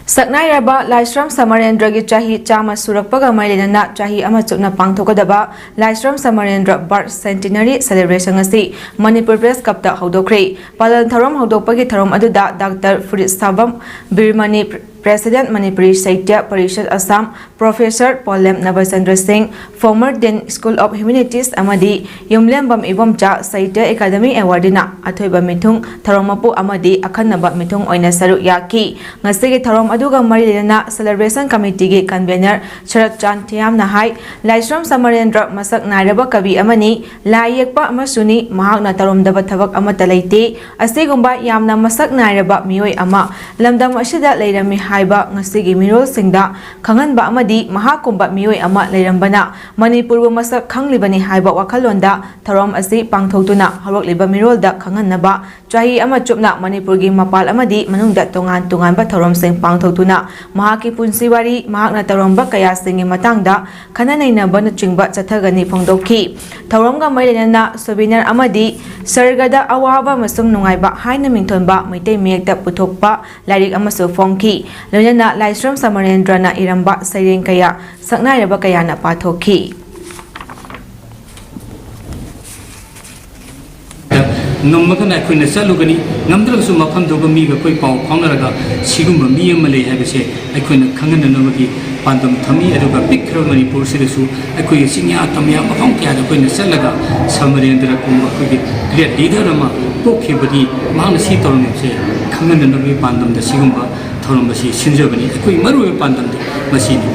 ꯁꯛꯅꯥꯏꯔꯕ ꯂꯥꯏꯁ꯭ꯔꯝ ꯁꯃꯔꯦꯟꯗ꯭ꯔꯒꯤ ꯆꯍꯤ ꯆꯥꯝꯃ ꯁꯨꯔꯛꯄꯒ ꯃꯔꯤ ꯂꯩꯅꯅ ꯆꯍꯤ ꯑꯃ ꯆꯨꯞꯅ ꯄꯥꯡꯊꯣꯛꯀꯗꯕ ꯂꯥꯏꯁ꯭ꯔꯝ ꯁꯃꯔꯦꯟꯗ꯭ꯔ Birth Centenary Celebration ꯑꯁꯤ ꯃꯅꯤꯄꯨꯔ Press Club ꯇ ꯍꯧꯗꯣꯛꯈ꯭ꯔꯦ꯫ ꯄꯥꯂꯟ ꯊꯧꯔꯝ ꯍꯧꯗꯣꯛꯄꯒꯤ ꯊꯧꯔꯝ ꯑꯗꯨꯗ Doctor ꯐꯨꯔꯤꯠ ꯁꯥꯕꯝ ꯕꯤꯔꯃꯅꯤ, President ꯃꯅꯤꯄꯨꯔꯤ ꯁꯥꯍꯤꯇ꯭ꯌ ꯄꯔꯤꯁꯠ ꯑꯁꯥꯝ, Professor ꯄꯣꯂꯦꯝ ꯅꯕꯆꯟꯗ꯭ꯔ ꯁꯤꯡ, former Dean School of Humanities ꯑꯃꯗꯤ ꯌꯨꯝꯂꯦꯝꯕꯝ ꯏꯕꯣꯝꯆꯥ ꯁꯥꯍꯤꯇ꯭ꯌ ꯑꯦꯀꯥꯗꯃꯤ Awardee ꯅ ꯑꯊꯣꯏꯕ ꯃꯤꯊꯨꯡ, ꯊꯧꯔꯝ ꯃꯄꯨ ꯑꯃꯗꯤ ꯑꯈꯟꯅꯕ ꯃꯤꯊꯨꯡ ꯑꯣꯏꯅ ꯁꯔꯨꯛ ꯌꯥꯈꯤ꯫ ꯉꯁꯤꯒꯤ ꯊꯧꯔꯝ ꯑꯗꯨꯒ ꯃꯔꯤ ꯂꯩꯅꯅ Celebration Committee ꯒꯤ Convener ꯁꯔꯠ ꯆꯥꯟ ꯊꯤꯌꯥꯝꯅ ꯍꯥꯏ, ꯂꯥꯏꯁ꯭ꯔꯝ ꯁꯃꯔꯦꯟꯗ꯭ꯔ ꯃꯁꯛ ꯅꯥꯏꯔꯕ ꯀꯕꯤ ꯑꯃꯅꯤ, ꯂꯥꯏ ꯌꯦꯛꯄ ꯑꯃꯁꯨꯅꯤ, ꯃꯍꯥꯛꯅ ꯇꯧꯔꯝꯗꯕ ꯊꯕꯛ ꯑꯃꯠꯇ ꯂꯩꯇꯦ꯫ ꯑꯁꯤꯒꯨꯝꯕ ꯌꯥꯝꯅ ꯃꯁꯛ ꯅꯥꯏꯔꯕ ꯃꯤꯑꯣꯏ ꯑꯃ ꯂꯝꯗꯝ ꯑꯁꯤꯗ ꯂꯩꯔꯝꯃꯤ ꯍꯥꯏꯕ ꯉꯁꯤꯒꯤ ꯃꯤꯔꯣꯜꯁꯤꯡꯗ ꯈꯪꯍꯟꯕ ꯑꯃꯗꯤ ꯃꯍꯥꯛꯀꯨꯝꯕ ꯃꯤꯑꯣꯏ ꯑꯃ ꯂꯩꯔꯝꯕꯅ ꯃꯅꯤꯄꯨꯔꯕꯨ ꯃꯁꯛ ꯈꯪꯂꯤꯕꯅꯤ ꯍꯥꯏꯕ ꯋꯥꯈꯜꯂꯣꯟꯗ ꯊꯧꯔꯝ ꯑꯁꯤ ꯄꯥꯡꯊꯣꯛꯇꯨꯅ ꯍꯧꯔꯛꯂꯤꯕ ꯃꯤꯔꯣꯜꯗ ꯈꯪꯍꯟꯅꯕ ꯆꯍꯤ ꯑꯃ ꯆꯨꯞꯅ ꯃꯅꯤꯄꯨꯔꯒꯤ ꯃꯄꯥꯜ ꯑꯃꯗꯤ ꯃꯅꯨꯡꯗ ꯇꯣꯉꯥꯟ ꯇꯣꯉꯥꯟꯕ ꯊꯧꯔꯝꯁꯤꯡ ꯄꯥꯡꯊꯣꯛꯇꯨꯅ ꯃꯍꯥꯛꯀꯤ ꯄꯨꯟꯁꯤ ꯋꯥꯔꯤ, ꯃꯍꯥꯛꯅ ꯇꯧꯔꯝꯕ ꯀꯌꯥꯁꯤꯡꯒꯤ ꯃꯇꯥꯡꯗ ꯈꯟꯅ ꯅꯩꯅꯕꯅꯆꯤꯡꯕ ꯆꯠꯊꯒꯅꯤ ꯐꯣꯡꯗꯣꯛꯈꯤ꯫ ꯊꯧꯔꯝꯒ ꯃꯔꯤ ꯂꯩꯅꯅ Souvenir ꯑꯃꯗꯤ ꯁꯔꯒꯗ ꯑꯋꯥꯕ ꯑꯃꯁꯨꯡ ꯅꯨꯡꯉꯥꯏꯕ ꯍꯥꯏꯅ ꯃꯤꯡꯊꯣꯟꯕ ꯃꯩꯇꯩ ꯃꯌꯦꯛꯇ ꯄꯨꯊꯣꯛꯄ ꯂꯥꯏꯔꯤꯛ ꯑꯃꯁꯨ ꯐꯣꯡꯈꯤ꯫ ꯂꯣꯏꯅꯅ ꯂꯥꯏꯁ꯭ꯔꯝ ꯁꯃꯔꯦꯟꯗ꯭ꯔꯅ ꯏꯔꯝꯕ ꯁꯩꯔꯦꯡ ꯀꯌꯥ ꯁꯛꯅꯥꯏꯔꯕ ꯀꯌꯥꯅ ꯄꯥꯊꯣꯛꯈꯤ꯫ ꯉꯝꯃꯒꯅ ꯑꯩꯈꯣꯏꯅ ꯆꯠꯂꯨꯒꯅꯤ, ꯉꯝꯗ꯭ꯔꯒꯁꯨ ꯃꯐꯝꯗꯨꯒ ꯃꯤꯒ ꯑꯩꯈꯣꯏ ꯄꯥꯎ ꯐꯥꯎꯅꯔꯒ ꯁꯤꯒꯨꯝꯕ ꯃꯤ ꯑꯃ ꯂꯩ ꯍꯥꯏꯕꯁꯦ ꯑꯩꯈꯣꯏꯅ ꯈꯪꯍꯟꯅꯅꯕꯒꯤ ꯄꯥꯟꯗꯝ ꯊꯝꯃꯤ꯫ ꯑꯗꯨꯒ ꯄꯤꯛꯈ꯭ꯔꯕ ꯃꯅꯤꯄꯨꯔꯁꯤꯗꯁꯨ ꯑꯩꯈꯣꯏꯒꯤ ꯆꯤꯡꯌꯥ ꯇꯝꯌꯥ ꯃꯐꯝ ꯀꯌꯥꯗ ꯑꯩꯈꯣꯏꯅ ꯆꯠꯂꯒ ꯁꯃꯔꯦꯟꯗ꯭ꯔ ꯀꯨꯝꯕ ꯑꯩꯈꯣꯏꯒꯤ great leader ꯑꯃ ꯄꯣꯛꯈꯤꯕꯅꯤ, ꯃꯍꯥꯛꯅ ꯁꯤ ꯇꯧꯔꯝꯃꯤꯕꯁꯦ ꯈꯪꯍꯟꯅꯅꯕꯒꯤ ꯄꯥꯟꯗꯝꯗ ꯁꯤꯒꯨꯝꯕ ꯊꯧꯔꯝ ꯑꯁꯤ ꯁꯤꯟꯖꯕꯅꯤ꯫ ꯑꯩꯈꯣꯏꯒꯤ ꯃꯔꯨꯑꯣꯏꯕ ꯄꯥꯟꯗꯝꯗꯤ ꯃꯁꯤꯅꯤ꯫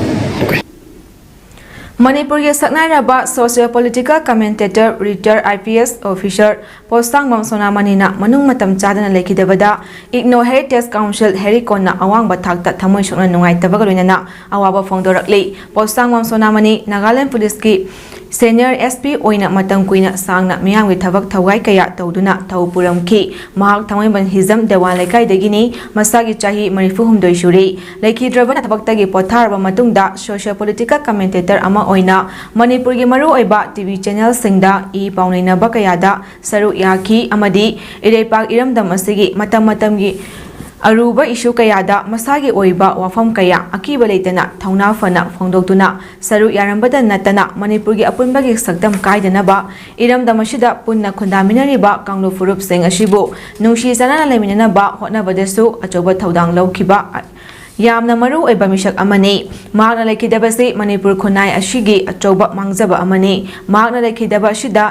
ꯃꯅꯤꯄꯨꯔꯒꯤ ꯁꯛꯅꯥꯏꯔꯕ socio political commentator, retired I P S officer ꯄꯣꯠꯁꯥꯡꯕꯝ ꯁꯣꯅꯥꯃꯅꯤꯅ ꯃꯅꯨꯡ ꯃꯇꯝ ꯆꯥꯗꯅ ꯂꯩꯈꯤꯗꯕꯗ IGNOU Heritage Council ꯍꯦꯔꯤꯀꯣꯟꯅ ꯑꯋꯥꯡꯕ ꯊꯥꯛꯇ ꯊꯃꯣꯏ ꯁꯣꯛꯅ ꯅꯨꯡꯉꯥꯏꯇꯕꯒ ꯂꯣꯏꯅꯅ ꯑꯋꯥꯕ ꯐꯣꯡꯗꯣꯔꯛꯂꯤ꯫ ꯄꯣꯠꯁꯥꯡꯕꯝ ꯁꯣꯅꯥꯃꯅꯤ ꯅꯥꯒꯥꯂꯦꯟ ꯄꯨꯂꯤꯁꯀꯤ senior S P ꯑꯣꯏꯅ ꯃꯇꯝ ꯀꯨꯏꯅ ꯁꯥꯡꯅ ꯃꯤꯌꯥꯝꯒꯤ ꯊꯕꯛ ꯊꯧꯒꯥꯏ ꯀꯌꯥ ꯇꯧꯗꯨꯅ ꯊꯧ ꯄꯨꯔꯝꯈꯤ꯫ ꯃꯍꯥꯛ ꯊꯥꯡꯃꯩꯕꯟ ꯍꯤꯖꯝ ꯗꯦꯋꯥꯟ ꯂꯩꯀꯥꯏꯗꯒꯤꯅꯤ꯫ ꯃꯁꯥꯒꯤ ꯆꯍꯤ ꯃꯔꯤꯐꯨ ꯍꯨꯝꯗꯣꯏ ꯁꯨꯔꯦ꯫ ꯂꯩꯈꯤꯗ꯭ꯔꯕꯅ ꯊꯕꯛꯇꯒꯤ ꯄꯣꯊꯥꯔꯕ ꯃꯇꯨꯡꯗ socio political commentator ꯑꯃ ꯑꯣꯏꯅ ꯃꯅꯤꯄꯨꯔꯒꯤ ꯃꯔꯨꯑꯣꯏꯕ T V channel ꯁꯤꯡꯗ ꯏ ꯄꯥꯎꯅꯩꯅꯕ ꯀꯌꯥꯗ ꯁꯔꯨꯛ ꯌꯥꯈꯤ ꯑꯃꯗꯤ ꯏꯔꯩꯄꯥꯛ ꯏꯔꯝꯗꯝ ꯑꯁꯤꯒꯤ ꯃꯇꯝ ꯃꯇꯝꯒꯤ ꯑꯔꯨꯕ issue ꯀꯌꯥꯗ ꯃꯁꯥꯒꯤ ꯑꯣꯏꯕ ꯋꯥꯐꯝ ꯀꯌꯥ ꯑꯀꯤꯕ ꯂꯩꯇꯅ ꯊꯧꯅꯥ ꯐꯅ ꯐꯣꯡꯗꯣꯛꯇꯨꯅ ꯁꯔꯨꯛ ꯌꯥꯔꯝꯕꯇ ꯅꯠꯇꯅ ꯃꯅꯤꯄꯨꯔꯒꯤ ꯑꯄꯨꯟꯕꯒꯤ ꯁꯛꯇꯝ ꯀꯥꯏꯗꯅꯕ ꯏꯔꯝꯗꯝ ꯑꯁꯤꯗ ꯄꯨꯟꯅ ꯈꯨꯟꯗꯥꯃꯤꯟꯅꯔꯤꯕ ꯀꯥꯡꯂꯨꯞ ꯐꯨꯔꯨꯞꯁꯤꯡ ꯑꯁꯤꯕꯨ ꯅꯨꯡꯁꯤ ꯆꯥꯟꯅꯅ ꯂꯩꯃꯤꯟꯅꯅꯕ ꯍꯣꯠꯅꯕꯗꯁꯨ ꯑꯆꯧꯕ ꯊꯧꯗꯥꯡ ꯂꯧꯈꯤꯕ ꯌꯥꯝꯅ ꯃꯔꯨ ꯑꯣꯏꯕ ꯃꯤꯁꯛ ꯑꯃꯅꯤ꯫ ꯃꯍꯥꯛꯅ ꯂꯩꯈꯤꯗꯕꯁꯤ ꯃꯅꯤꯄꯨꯔ ꯈꯨꯟꯅꯥꯏ ꯑꯁꯤꯒꯤ ꯑꯆꯧꯕ ꯃꯥꯡꯖꯕ ꯑꯃꯅꯤ꯫ ꯃꯍꯥꯛꯅ ꯂꯩꯈꯤꯗꯕ ꯑꯁꯤꯗ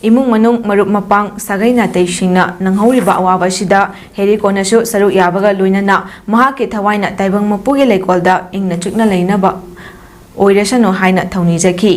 ꯏꯃꯨꯡ ꯃꯅꯨꯡ, ꯃꯔꯨꯞ ꯃꯄꯥꯡ, ꯁꯥꯒꯩ ꯅꯥꯇꯩꯁꯤꯡꯅ ꯅꯪꯍꯧꯔꯤꯕ ꯑꯋꯥꯕ ꯑꯁꯤꯗ ꯍꯦꯔꯤꯀꯣꯟꯅꯁꯨ ꯁꯔꯨꯛ ꯌꯥꯕꯒ ꯂꯣꯏꯅꯅ ꯃꯍꯥꯛꯀꯤ ꯊꯋꯥꯏꯅ ꯇꯥꯏꯕꯪ ꯃꯄꯨꯒꯤ ꯂꯩꯀꯣꯜꯗ ꯏꯪꯅ ꯆꯤꯛꯅ ꯂꯩꯅꯕ ꯑꯣꯏꯔꯁꯅꯨ ꯍꯥꯏꯅ ꯊꯧꯅꯤꯖꯈꯤ꯫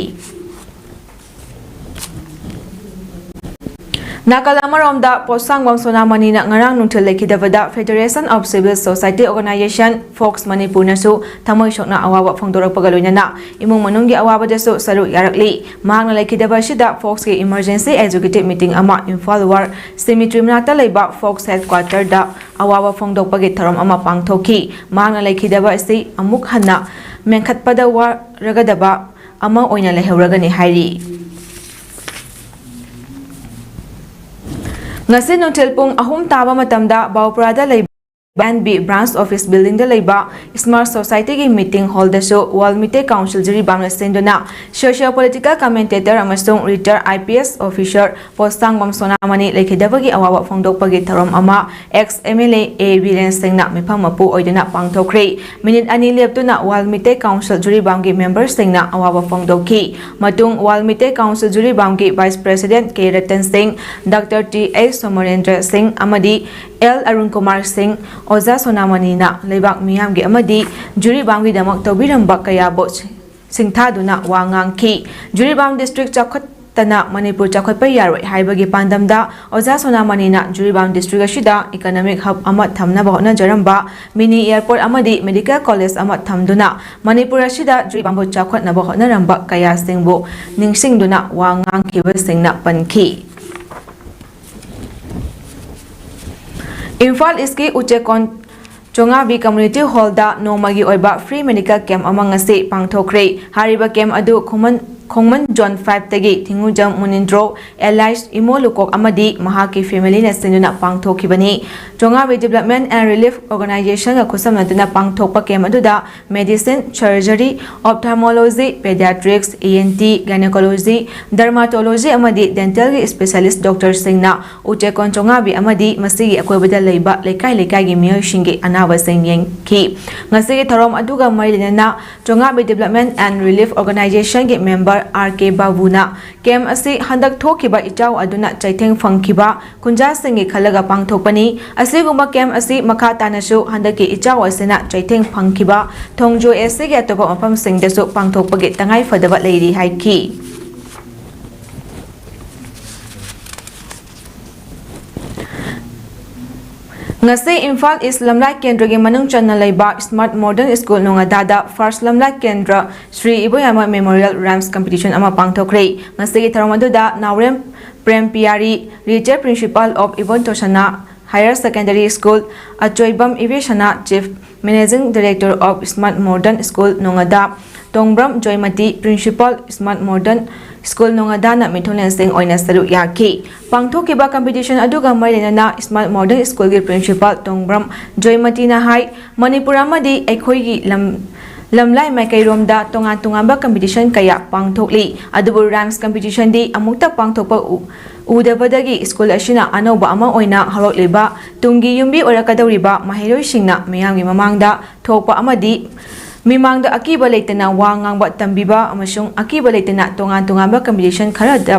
ꯅꯥꯀꯜ ꯑꯃꯔꯣꯝꯗ, ꯄꯣꯠꯁꯥꯡꯕꯝ ꯁꯣꯅꯥꯃꯅꯤꯅ ꯉꯔꯥꯡ ꯅꯨꯡꯊꯤꯜ ꯂꯩꯈꯤꯗꯕꯗ Federation of Civil Society Organization, FOCS, ꯃꯅꯤꯄꯨꯔꯅꯁꯨ ꯊꯃꯣꯏ ꯁꯣꯛꯅ ꯑꯋꯥꯕ ꯐꯣꯡꯗꯣꯔꯛꯄꯒ ꯂꯣꯏꯅꯅ ꯏꯃꯨꯡ ꯃꯅꯨꯡꯒꯤ ꯑꯋꯥꯕꯗꯁꯨ ꯁꯔꯨꯛ ꯌꯥꯔꯛꯂꯤ꯫ ꯃꯍꯥꯛꯅ ꯂꯩꯈꯤꯗꯕ ꯑꯁꯤꯗ ꯐꯣꯛꯁꯀꯤ emergency executive meeting ꯑꯃ ꯏꯝꯐꯥꯜ ꯋꯥꯔ ꯁꯤꯃꯤꯇ꯭ꯔꯤ ꯃꯅꯥꯛꯇ ꯂꯩꯕ ꯐꯣꯛꯁ headquarter ꯗ ꯑꯋꯥꯕ ꯐꯣꯡꯗꯣꯛꯄꯒꯤ ꯊꯧꯔꯝ ꯑꯃ ꯄꯥꯡꯊꯣꯛꯈꯤ꯫ ꯃꯍꯥꯛꯅ ꯂꯩꯈꯤꯗꯕ ꯑꯁꯤ ꯑꯃꯨꯛ ꯍꯟꯅ ꯃꯦꯟꯈꯠꯄꯗ ꯋꯥꯔꯒꯗꯕ ꯑꯃ ꯑꯣꯏꯅ ꯂꯩꯍꯧꯔꯒꯅꯤ ꯍꯥꯏꯔꯤ꯫ ꯉꯁꯤ ꯅꯨꯡꯊꯤꯜ ꯄꯨꯡ ꯑꯍꯨꯝ ꯇꯥꯕ ꯃꯇꯝꯗ ꯕꯥꯎꯄ꯭ꯔꯥꯗ ꯂꯩꯕ ꯑꯦꯟ ꯕꯤ branch office buildingꯗ ꯂꯩꯕ Smart Societyꯒꯤ meeting hallꯗꯁꯨ World Meitei Council ꯖꯤꯔꯤꯕꯥꯝꯅ ꯁꯤꯟꯗꯨꯅ socio political commentator ꯑꯃꯁꯨꯡ retired I P S officer ꯄꯣꯠꯁꯥꯡꯕꯝ ꯁꯣꯅꯥꯃꯅꯤ ꯂꯩꯈꯤꯗꯕꯒꯤ ꯑꯋꯥꯕ ꯐꯣꯡꯗꯣꯛꯄꯒꯤ ꯊꯧꯔꯝ ꯑꯃ ex M L A ꯑꯦ ꯕꯤꯔꯦꯟ ꯁꯤꯡꯅ ꯃꯤꯐꯝ ꯃꯄꯨ ꯑꯣꯏꯗꯨꯅ ꯄꯥꯡꯊꯣꯛꯈ꯭ꯔꯦ꯫ ꯃꯤꯅꯤꯠ ꯑꯅꯤ ꯂꯦꯞꯇꯨꯅ World Meitei Council ꯖꯤꯔꯤꯕꯥꯝꯒꯤ memberꯁꯤꯡꯅ ꯑꯋꯥꯕ ꯐꯣꯡꯗꯣꯛꯈꯤ꯫ ꯃꯇꯨꯡ World Meitei Council ꯖꯤꯔꯤꯕꯥꯝꯒꯤ vice president ꯀꯦ ꯔꯇꯟ ꯁꯤꯡ, ꯗꯥꯛꯇꯔ ꯇꯤ ꯑꯩꯆ ꯁꯣꯃꯔꯦꯟꯗ꯭ꯔ ꯁꯤꯡ ꯑꯃꯗꯤ ꯑꯦꯜ ꯑꯔꯨꯟ ꯀꯨꯃꯥꯔ ꯁꯤꯡ, ꯑꯣꯖꯥ ꯁꯣꯅꯥꯃꯅꯤꯅ ꯂꯩꯕꯥꯛ ꯃꯤꯌꯥꯝꯒꯤ ꯑꯃꯗꯤ ꯖꯤꯔꯤꯕꯥꯝꯒꯤꯗꯃꯛ ꯇꯧꯕꯤꯔꯝꯕ ꯀꯌꯥꯕꯨ ꯁꯤꯡꯊꯥꯗꯨꯅ ꯋꯥ ꯉꯥꯡꯈꯤ꯫ ꯖꯤꯔꯤꯕꯥꯝ district ꯆꯥꯎꯈꯠꯇꯅ ꯃꯅꯤꯄꯨꯔ ꯆꯥꯎꯈꯠꯄ ꯌꯥꯔꯣꯏ ꯍꯥꯏꯕꯒꯤ ꯄꯥꯟꯗꯝꯗ ꯑꯣꯖꯥ ꯁꯣꯅꯥꯃꯅꯤꯅ ꯖꯤꯔꯤꯕꯥꯝ district ꯑꯁꯤꯗ economic hub ꯑꯃ ꯊꯝꯅꯕ ꯍꯣꯠꯅꯖꯔꯝꯕ, mini airport ꯑꯃꯗꯤ medical college ꯑꯃ ꯊꯝꯗꯨꯅ ꯃꯅꯤꯄꯨꯔ ꯑꯁꯤꯗ ꯖꯤꯔꯤꯕꯥꯝꯕꯨ ꯆꯥꯎꯈꯠꯅꯕ ꯍꯣꯠꯅꯔꯝꯕ ꯀꯌꯥꯁꯤꯡꯕꯨ ꯅꯤꯡꯁꯤꯡꯗꯨꯅ ꯋꯥ ꯉꯥꯡꯈꯤꯕꯁꯤꯡꯅ ꯄꯟꯈꯤ꯫ ꯏꯝꯐꯥꯜ ꯏꯁꯀꯤ ꯎꯆꯦꯀꯣꯟ ꯆꯣꯉꯥꯕꯤ community hallꯗ ꯅꯣꯡꯃꯒꯤ ꯑꯣꯏꯕ free medical camp ꯑꯃ ꯉꯁꯤ ꯄꯥꯡꯊꯣꯛꯈ꯭ꯔꯦ꯫ ꯍꯥꯏꯔꯤꯕ camp ꯑꯗꯨ ꯈꯣꯡꯃꯟ, ꯈꯣꯡꯃꯟ zone fiveꯇꯒꯤ ꯊꯤꯡꯉꯨꯖꯝ ꯃꯨꯅꯤꯟꯗ꯭ꯔꯣ, allies ꯏꯃꯣ ꯂꯨꯀꯣꯛ ꯑꯃꯗꯤ ꯃꯍꯥꯛꯀꯤ familyꯅ ꯁꯤꯟꯗꯨꯅ ꯄꯥꯡꯊꯣꯛꯈꯤꯕꯅꯤ꯫ ꯆꯣꯉꯥꯕꯤ Development and Relief Organizationꯒ ꯈꯨꯠꯁꯝꯅꯗꯨꯅ ꯄꯥꯡꯊꯣꯛꯄ camp ꯑꯗꯨꯗ medicine, surgery, ophthalmology, pediatrics, E N T, gynecology, dermatology ꯑꯃꯗꯤ dentalꯒꯤ specialist doctorꯁꯤꯡꯅ ꯎꯆꯦꯀꯣꯟ ꯆꯣꯉꯥꯕꯤ ꯑꯃꯗꯤ ꯃꯁꯤꯒꯤ ꯑꯀꯣꯏꯕꯗ ꯂꯩꯕ ꯂꯩꯀꯥꯏ ꯂꯩꯀꯥꯏꯒꯤ ꯃꯤꯑꯣꯏꯁꯤꯡꯒꯤ ꯑꯅꯥꯕꯁꯤꯡ ꯌꯦꯡꯈꯤ꯫ ꯉꯁꯤꯒꯤ ꯊꯧꯔꯝ ꯑꯗꯨꯒ ꯃꯔꯤ ꯂꯩꯅꯅ ꯆꯣꯉꯥꯕꯤ Development and Relief Organizationꯒꯤ member ꯑꯥꯔ ꯀꯦ ꯕꯥꯕꯨꯅ camp ꯑꯁꯤ ꯍꯟꯗꯛ ꯊꯣꯛꯈꯤꯕ ꯏꯆꯥꯎ ꯑꯗꯨꯅ ꯆꯩꯊꯦꯡ ꯐꯪꯈꯤꯕ ꯈꯨꯟꯖꯥꯁꯤꯡꯒꯤ ꯈꯜꯂꯒ ꯄꯥꯡꯊꯣꯛꯄꯅꯤ꯫ ꯑꯁꯤꯒꯨꯝꯕ camp ꯑꯁꯤ ꯃꯈꯥ ꯇꯥꯅꯁꯨ ꯍꯟꯗꯛꯀꯤ ꯏꯆꯥꯎ ꯑꯁꯤꯅ ꯆꯩꯊꯦꯡ ꯐꯪꯈꯤꯕ ꯊꯣꯡꯖꯨ ꯑꯦꯁ ꯁꯤꯒꯤ ꯑꯇꯣꯞꯄ ꯃꯐꯝꯁꯤꯡꯗꯁꯨ ꯄꯥꯡꯊꯣꯛꯄꯒꯤ ꯇꯉꯥꯏ ꯐꯗꯕ ꯂꯩꯔꯤ ꯍꯥꯏꯈꯤ꯫ ꯉꯁꯤ ꯏꯝꯐꯥꯜ ꯏꯁ ꯂꯝꯂꯥꯏ ꯀꯦꯟꯗ꯭ꯔꯒꯤ ꯃꯅꯨꯡ ꯆꯟꯅ ꯂꯩꯕ Smart Modern School ꯅꯣꯉꯥꯗꯥꯗ first ꯂꯝꯂꯥꯏ ꯀꯦꯟꯗ꯭ꯔ ꯁ꯭ꯔꯤ ꯏꯕꯣꯌꯥꯏꯃ Memorial Rhymes Competition ꯑꯃ ꯄꯥꯡꯊꯣꯛꯈ꯭ꯔꯦ꯫ ꯉꯁꯤꯒꯤ ꯊꯧꯔꯝ ꯑꯗꯨꯗ ꯅꯥꯎꯔꯦꯝ Prem ꯄꯤꯌꯥꯔꯤ, retired principal of ꯏꯕꯣꯟ ꯇꯣꯁꯅꯥ Higher Secondary School, ꯑꯆꯣꯏꯕꯝ ꯏꯕꯦꯁꯅꯥ, Chief Managing Director of Smart Modern School ꯅꯣꯉꯥꯗꯥ, Tongbram ꯖꯣꯏꯃꯇꯤ, Principal, Smart Modern School, ꯅꯣꯉꯥꯗꯥꯅ ꯃꯤꯊꯨꯡꯂꯦꯟꯁꯤꯡ ꯑꯣꯏꯅ ꯁꯔꯨꯛ ꯌꯥꯈꯤ꯫ ꯄꯥꯡꯊꯣꯛꯈꯤꯕ competition ꯑꯗꯨꯒ ꯃꯔꯤ ꯂꯩꯅꯅ Smart Modern Schoolꯒꯤ Principal ꯇꯣꯡꯕ꯭ꯔꯝ ꯖꯣꯏꯃꯇꯤꯅ ꯍꯥꯏ, ꯃꯅꯤꯄꯨꯔ ꯑꯃꯗꯤ ꯑꯩꯈꯣꯏꯒꯤ ꯂꯝ, ꯂꯝꯂꯥꯏ ꯃꯥꯏꯀꯩꯔꯣꯝꯗ ꯇꯣꯉꯥꯟ ꯇꯣꯉꯥꯟꯕ competition ꯀꯌꯥ ꯄꯥꯡꯊꯣꯛꯂꯤ, ꯑꯗꯨꯕꯨ rhymes competitionꯗꯤ ꯑꯃꯨꯛꯇ ꯄꯥꯡꯊꯣꯛꯄ ꯎ-, ꯎꯗꯕꯗꯒꯤ school ꯑꯁꯤꯅ ꯑꯅꯧꯕ ꯑꯃ ꯑꯣꯏꯅ ꯍꯧꯔꯛꯂꯤꯕ ꯇꯨꯡꯒꯤ ꯌꯨꯝꯕꯤ ꯑꯣꯏꯔꯛꯀꯗꯧꯔꯤꯕ ꯃꯍꯩꯔꯣꯏꯁꯤꯡꯅ ꯃꯤꯌꯥꯝꯒꯤ ꯃꯃꯥꯡꯗ ꯊꯣꯛꯄ ꯑꯃꯗꯤ ꯃꯤꯃꯥꯡꯗ ꯑꯀꯤꯕ ꯂꯩꯇꯅ ꯋꯥ ꯉꯥꯡꯕ ꯇꯝꯕꯤꯕ ꯑꯃꯁꯨꯡ ꯑꯀꯤꯕ ꯂꯩꯇꯅ ꯇꯣꯉꯥꯟ ꯇꯣꯉꯥꯟꯕ competition ꯈꯔꯗ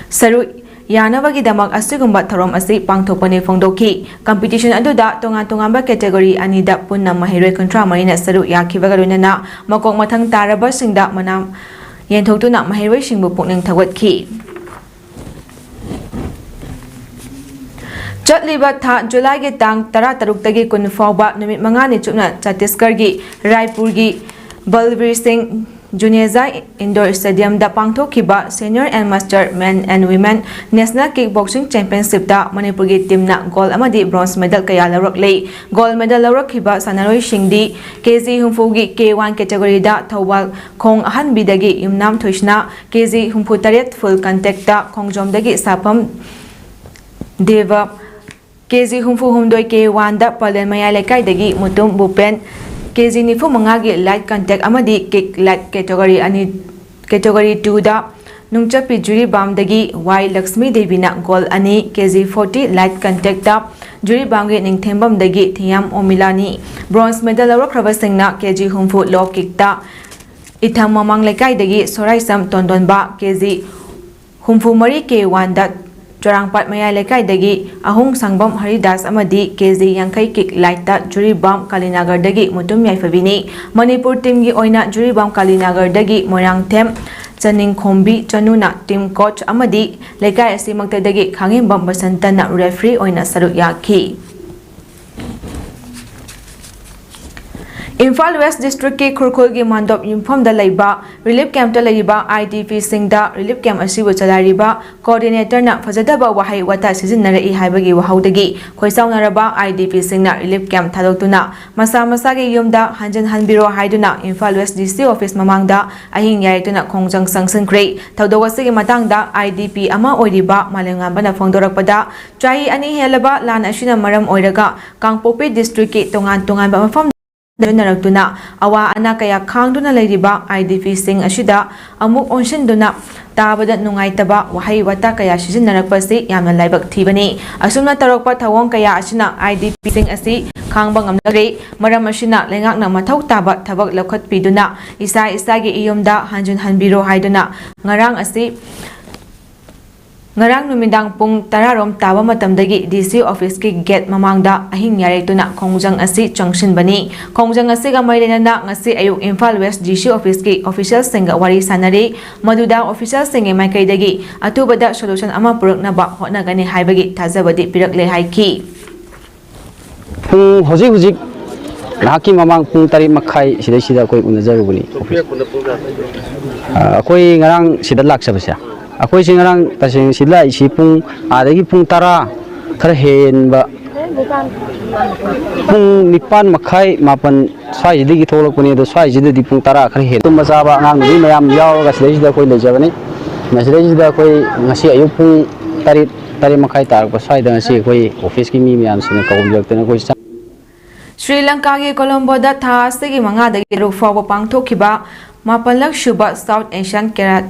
ꯁꯔꯨꯛ ꯌꯥꯅꯕꯒꯤꯗꯃꯛ ꯑꯁꯤꯒꯨꯝꯕ ꯊꯧꯔꯝ ꯑꯁꯤ ꯄꯥꯡꯊꯣꯛꯄꯅꯤ ꯐꯣꯡꯗꯣꯛꯈꯤ꯫ Competition ꯑꯗꯨꯗ ꯇꯣꯉꯥꯟ ꯇꯣꯉꯥꯟꯕ category ꯑꯅꯤꯗ ꯄꯨꯟꯅ ꯃꯍꯩꯔꯣꯏ ꯀꯨꯟꯊ꯭ꯔꯥ ꯃꯔꯤꯅ ꯁꯔꯨꯛ ꯌꯥꯈꯤꯕꯒ ꯂꯣꯏꯅꯅ ꯃꯀꯣꯛ ꯃꯊꯪ ꯇꯥꯔꯕꯁꯤꯡꯗ ꯃꯅꯥ ꯌꯦꯟꯊꯣꯛꯇꯨꯅ ꯃꯍꯩꯔꯣꯏꯁꯤꯡꯕꯨ ꯄꯨꯛꯅꯤꯡ ꯊꯧꯒꯠꯈꯤ꯫ ꯆꯠꯂꯤꯕ ꯊꯥ ꯖꯨꯂꯥꯏꯒꯤ ꯇꯥꯡ ꯇꯔꯥꯇꯔꯨꯛꯇꯒꯤ ꯀꯨꯟ ꯐꯥꯎꯕ ꯅꯨꯃꯤꯠ ꯃꯉꯥꯅꯤ ꯆꯨꯞꯅ ꯆꯇꯤꯁꯒꯔꯒꯤ ꯔꯥꯏꯄꯨꯔꯒꯤ ꯕꯜꯕꯤꯔ ꯁꯤꯡ ꯖꯨꯅꯦꯖꯥ Indoor Stadiumꯗ ꯄꯥꯡꯊꯣꯛꯈꯤꯕ Senior and Master Men and Women National Kick Boxing Championshipꯇ ꯃꯅꯤꯄꯨꯔꯒꯤ teamꯅ gold ꯑꯃꯗꯤ bronze medal ꯀꯌꯥ ꯂꯧꯔꯛꯂꯤ꯫ Gold medal ꯂꯧꯔꯛꯈꯤꯕ ꯁꯥꯟꯅꯔꯣꯏꯁꯤꯡꯗꯤ ꯀꯦ ꯖꯤ ꯍꯨꯝꯐꯨꯒꯤ ꯀꯦ ꯋꯥꯟ categoryꯗ ꯊꯧꯕꯥꯜ ꯈꯣꯡ ꯑꯍꯟꯕꯤꯗꯒꯤ ꯌꯨꯝꯅꯥꯝ ꯊꯣꯏꯁꯅꯥ, ꯀꯦ ꯖꯤ ꯍꯨꯝꯐꯨꯇꯔꯦꯠ full contactꯇ ꯈꯣꯡꯖꯣꯝꯗꯒꯤ ꯁꯥꯐꯝ ꯗꯦꯕ, ꯀꯦ ꯖꯤ ꯍꯨꯝꯐꯨꯍꯨꯝꯗꯣꯏ ꯀꯦ ꯋꯥꯟꯗ ꯄꯂꯦꯜ ꯃꯌꯥꯏ ꯂꯩꯀꯥꯏꯗꯒꯤ ꯃꯨꯇꯨꯝ ꯚꯨꯄꯦꯟ, ꯀꯦ ꯖꯤ ꯅꯤꯐꯨꯃꯉꯥꯒꯤ light contact ꯑꯃꯗꯤ kick light category ꯑꯅꯤ, category twoꯗ ꯅꯨꯡꯆꯠꯄꯤ ꯖꯨꯔꯤꯕꯥꯝꯗꯒꯤ ꯋꯥꯏ ꯂꯛꯁꯃꯤ ꯗꯦꯕꯤꯅ gold ꯑꯅꯤ, ꯀꯦ ꯖꯤ forty light contactꯇ ꯖꯨꯔꯤꯕꯥꯝꯒꯤ ꯅꯤꯡꯊꯦꯝꯕꯝꯗꯒꯤ ꯊꯤꯌꯥꯝ ꯑꯣꯃꯤꯂꯥꯅꯤ꯫ Bronze medal ꯂꯧꯔꯛꯈ꯭ꯔꯕꯁꯤꯡꯅ ꯀꯦ ꯖꯤ ꯍꯨꯝꯐꯨ low kickꯇ ꯏꯊꯝ ꯃꯃꯥꯡ ꯂꯩꯀꯥꯏꯗꯒꯤ ꯁꯣꯔꯥꯏꯁꯝ ꯇꯣꯟꯗꯣꯟꯕ, ꯀꯦ ꯖꯤ ꯍꯨꯝꯐꯨ ꯃꯔꯤ ꯀꯦ ꯋꯥꯟꯗ ꯆꯔꯥꯡꯄꯥꯠ ꯃꯌꯥꯏ ꯂꯩꯀꯥꯏꯗꯒꯤ ꯑꯍꯨꯝ ꯁꯪꯕꯝ ꯍꯔꯤꯗꯥꯁ ꯑꯃꯗꯤ ꯀꯦ ꯖꯤ ꯌꯥꯡꯈꯩ kick lightꯇ ꯖꯨꯔꯤꯕꯥꯝ ꯀꯥꯂꯤꯅꯥꯒꯔꯗꯒꯤ ꯃꯨꯇꯨꯝ ꯌꯥꯏꯐꯕꯤꯅꯤ꯫ ꯃꯅꯤꯄꯨꯔ teamꯒꯤ ꯑꯣꯏꯅ ꯖꯨꯔꯤꯕꯥꯝ ꯀꯥꯂꯤꯅꯥꯒꯔꯗꯒꯤ ꯃꯣꯏꯔꯥꯡꯊꯦꯝ ꯆꯅꯤꯡꯈꯣꯝꯕꯤ ꯆꯅꯨꯅ team coach ꯑꯃꯗꯤ ꯂꯩꯀꯥꯏ ꯑꯁꯤꯃꯛꯇꯗꯒꯤ ꯈꯥꯉꯦꯝꯕꯝ ꯕꯁꯟꯇꯅ referee ꯑꯣꯏꯅ ꯁꯔꯨꯛ ꯌꯥꯈꯤ꯫ ꯏꯝꯐꯥꯜ ꯋꯦꯁ ꯗꯤꯁꯇ꯭ꯔꯤꯛꯀꯤ ꯈꯨꯔꯈꯨꯜꯒꯤ ꯃꯥꯟꯗꯣꯞ ꯌꯨꯝꯐꯝꯗ ꯂꯩꯕ ꯔꯤꯂꯤꯐ ꯀꯦꯝꯞꯇ ꯂꯩꯔꯤꯕ ꯑꯥꯏ ꯗꯤ ꯄꯤꯁꯤꯡꯗ ꯔꯤꯂꯤꯐ ꯀꯦꯝꯞ ꯑꯁꯤꯕꯨ ꯆꯂꯥꯏꯔꯤꯕ ꯀꯣꯑꯣꯔꯗꯤꯅꯦꯇꯔꯅ ꯐꯖꯗꯕ ꯋꯥꯍꯩ ꯋꯥꯇꯥ ꯁꯤꯖꯤꯟꯅꯔꯛꯏ ꯍꯥꯏꯕꯒꯤ ꯋꯥꯍꯧꯗꯒꯤ ꯈꯣꯏꯁꯥꯎꯅꯔꯕ ꯑꯥꯏ ꯗꯤ ꯄꯤꯁꯤꯡꯅ ꯔꯤꯂꯤꯐ ꯀꯦꯝꯞ ꯊꯥꯗꯣꯛꯇꯨꯅ ꯃꯁꯥ ꯃꯁꯥꯒꯤ ꯌꯨꯝꯗ ꯍꯟꯖꯤꯟ ꯍꯟꯕꯤꯔꯣ ꯍꯥꯏꯗꯨꯅ ꯏꯝꯐꯥꯜ ꯋꯦꯁ ꯗꯤ ꯁꯤ ꯑꯣꯐꯤꯁ ꯃꯃꯥꯡꯗ ꯑꯍꯤꯡ ꯌꯥꯏꯔꯛꯇꯨꯅ ꯈꯣꯡꯖꯪ ꯆꯪꯁꯤꯟꯈ꯭ꯔꯦ꯫ ꯊꯧꯗꯣꯛ ꯑꯁꯤꯒꯤ ꯃꯇꯥꯡꯗ ꯑꯥꯏ ꯗꯤ ꯄꯤ ꯑꯃ ꯑꯣꯏꯔꯤꯕ ꯃꯥꯂꯦꯝꯉꯥꯟꯕꯅ ꯐꯣꯡꯗꯣꯔꯛꯄꯗ, ꯆꯍꯤ ꯑꯅꯤ ꯍꯦꯜꯂꯕ ꯂꯥꯟ ꯑꯁꯤꯅ ꯃꯔꯝ ꯑꯣꯏꯔꯒ ꯀꯥꯡꯄꯣꯛꯄꯤ ꯗꯤꯁꯇ꯭ꯔꯤꯛꯀꯤ ꯇꯣꯉꯥꯟ ꯇꯣꯉꯥꯟꯕ ꯃꯐꯝ ꯂꯣꯏꯅꯔꯛꯇꯨꯅ ꯑꯋꯥ ꯑꯅꯥ ꯀꯌꯥ ꯈꯥꯡꯗꯨꯅ ꯂꯩꯔꯤꯕ ꯑꯥꯏ ꯗꯤ ꯄꯤꯁꯤꯡ ꯑꯁꯤꯗ ꯑꯃꯨꯛ ꯑꯣꯟꯁꯤꯟꯗꯨꯅ ꯇꯥꯕꯗ ꯅꯨꯡꯉꯥꯏꯇꯕ ꯋꯥꯍꯩ ꯋꯥꯇꯥ ꯀꯌꯥ ꯁꯤꯖꯤꯟꯅꯔꯛꯄꯁꯤ ꯌꯥꯝꯅ ꯂꯥꯏꯕꯛ ꯊꯤꯕꯅꯤ꯫ ꯑꯁꯨꯝꯅ ꯇꯧꯔꯛꯄ ꯊꯧꯑꯣꯡ ꯀꯌꯥ ꯑꯁꯤꯅ ꯑꯥꯏ ꯗꯤ ꯄꯤꯁꯤꯡ ꯑꯁꯤ ꯈꯥꯡꯕ ꯉꯝꯂꯔꯦ꯫ ꯃꯔꯝ ꯑꯁꯤꯅ ꯂꯩꯉꯥꯛꯅ ꯃꯊꯧ ꯇꯥꯕ ꯊꯕꯛ ꯂꯧꯈꯠꯄꯤꯗꯨꯅ ꯏꯁꯥ ꯏꯁꯥꯒꯤ ꯏꯌꯨꯝꯗ ꯍꯟꯖꯤꯟ ꯍꯟꯕꯤꯔꯣ ꯍꯥꯏꯗꯨꯅ ꯉꯔꯥꯡ ꯑꯁꯤ ꯉꯔꯥꯡ ꯅꯨꯃꯤꯗꯥꯡ ꯄꯨꯡ ꯇꯔꯥ ꯔꯣꯝ ꯇꯥꯕ ꯃꯇꯝꯗꯒꯤ ꯗꯤ ꯁꯤ ꯑꯣꯐꯤꯁꯀꯤ ꯒꯦꯠ ꯃꯃꯥꯡꯗ ꯑꯍꯤꯡ ꯌꯥꯔꯦꯛꯇꯨꯅ ꯈꯣꯡꯖꯪ ꯑꯁꯤ ꯆꯪꯁꯤꯟꯕꯅꯤ꯫ ꯈꯣꯡꯖꯪ ꯑꯁꯤꯒ ꯃꯔꯤ ꯂꯩꯅꯅ ꯉꯁꯤ ꯑꯌꯨꯛ ꯏꯝꯐꯥꯜ ꯋꯦꯁ ꯗꯤ ꯁꯤ ꯑꯣꯐꯤꯁꯀꯤ ꯑꯣꯐꯤꯁꯤꯌꯦꯜꯁꯤꯡꯒ ꯋꯥꯔꯤ ꯁꯥꯟꯅꯔꯤ꯫ ꯃꯗꯨꯗ ꯑꯣꯐꯤꯁꯤꯌꯦꯜꯁꯤꯡꯒꯤ ꯃꯥꯏꯀꯩꯗꯒꯤ ꯑꯊꯨꯕꯗ ꯁꯣꯂꯨꯁꯟ ꯑꯃ ꯄꯨꯔꯛꯅꯕ ꯍꯣꯠꯅꯒꯅꯤ ꯍꯥꯏꯕꯒꯤ ꯊꯥꯖꯕꯗꯤ ꯄꯤꯔꯛꯂꯦ ꯍꯥꯏꯈꯤ꯫ ꯄꯨꯡ ꯍꯧꯖꯤꯛ ꯍꯧꯖꯤꯛ ꯉꯥꯏꯍꯥꯛꯀꯤ ꯃꯃꯥꯡ ꯄꯨꯡ ꯇꯔꯦꯠ ꯃꯈꯥꯏ ꯁꯤꯗꯩꯁꯤꯗ ꯑꯩꯈꯣꯏ ꯎꯅꯖꯔꯨꯕꯅꯤ ꯑꯣꯐꯤꯁ꯫ ꯑ, ꯑꯩꯈꯣꯏ ꯉꯔꯥꯡ ꯁꯤꯗ ꯂꯥꯛꯆꯕꯁꯦ, ꯑꯩꯈꯣꯏꯁꯦ ꯉꯔꯥꯡ ꯇꯁꯦꯡꯅ ꯁꯤꯗ ꯂꯥꯛꯏꯁꯤ ꯄꯨꯡ ꯑꯥꯗꯒꯤ ꯄꯨꯡ ꯇꯔꯥ ꯈꯔ ꯍꯦꯟꯕ, ꯄꯨꯡ ꯅꯤꯄꯥꯟ ꯃꯈꯥꯏ, ꯃꯥꯄꯟ ꯁ꯭ꯋꯥꯏꯁꯤꯗꯒꯤ ꯊꯣꯛꯂꯛꯄꯅꯤ꯫ ꯑꯗꯣ ꯁ꯭ꯋꯥꯏꯁꯤꯗꯗꯤ ꯄꯨꯡ ꯇꯔꯥ ꯈꯔ ꯍꯦꯟ ꯇꯨꯝꯕ ꯆꯥꯕ ꯑꯉꯥꯡ ꯅꯨꯄꯤ ꯃꯌꯥꯝ ꯌꯥꯎꯔꯒ ꯁꯤꯗꯩꯁꯤꯗ ꯑꯩꯈꯣꯏ ꯂꯩꯖꯕꯅꯤ꯫ ꯃꯁꯤꯗꯩꯁꯤꯗ ꯑꯩꯈꯣꯏ ꯉꯁꯤ ꯑꯌꯨꯛ ꯄꯨꯡ ꯇꯔꯦꯠ, ꯇꯔꯦꯠ ꯃꯈꯥꯏ ꯇꯥꯔꯛꯄ ꯁ꯭ꯋꯥꯏꯗ ꯉꯁꯤ ꯑꯩꯈꯣꯏ ꯑꯣꯐꯤꯁꯀꯤ ꯃꯤ ꯃꯌꯥꯝꯁꯤꯡꯅ ꯀꯧꯕꯤꯔꯛꯇꯅ ꯑꯩꯈꯣꯏ ꯆꯥꯛ ꯁ꯭ꯔꯤ ꯂꯪꯀꯥꯒꯤ ꯀꯣꯂꯝꯕꯣꯗ ꯊꯥ ꯑꯁꯤꯒꯤ ꯃꯉꯥꯗꯒꯤ ꯇꯔꯨꯛ ꯐꯥꯎꯕ ꯄꯥꯡꯊꯣꯛꯈꯤꯕ ꯃꯥꯄꯜꯂꯛ ꯁꯨꯕ ꯁꯥꯎꯠ ꯑꯦꯁꯤꯌꯥꯟ ꯀꯦꯔꯥ-,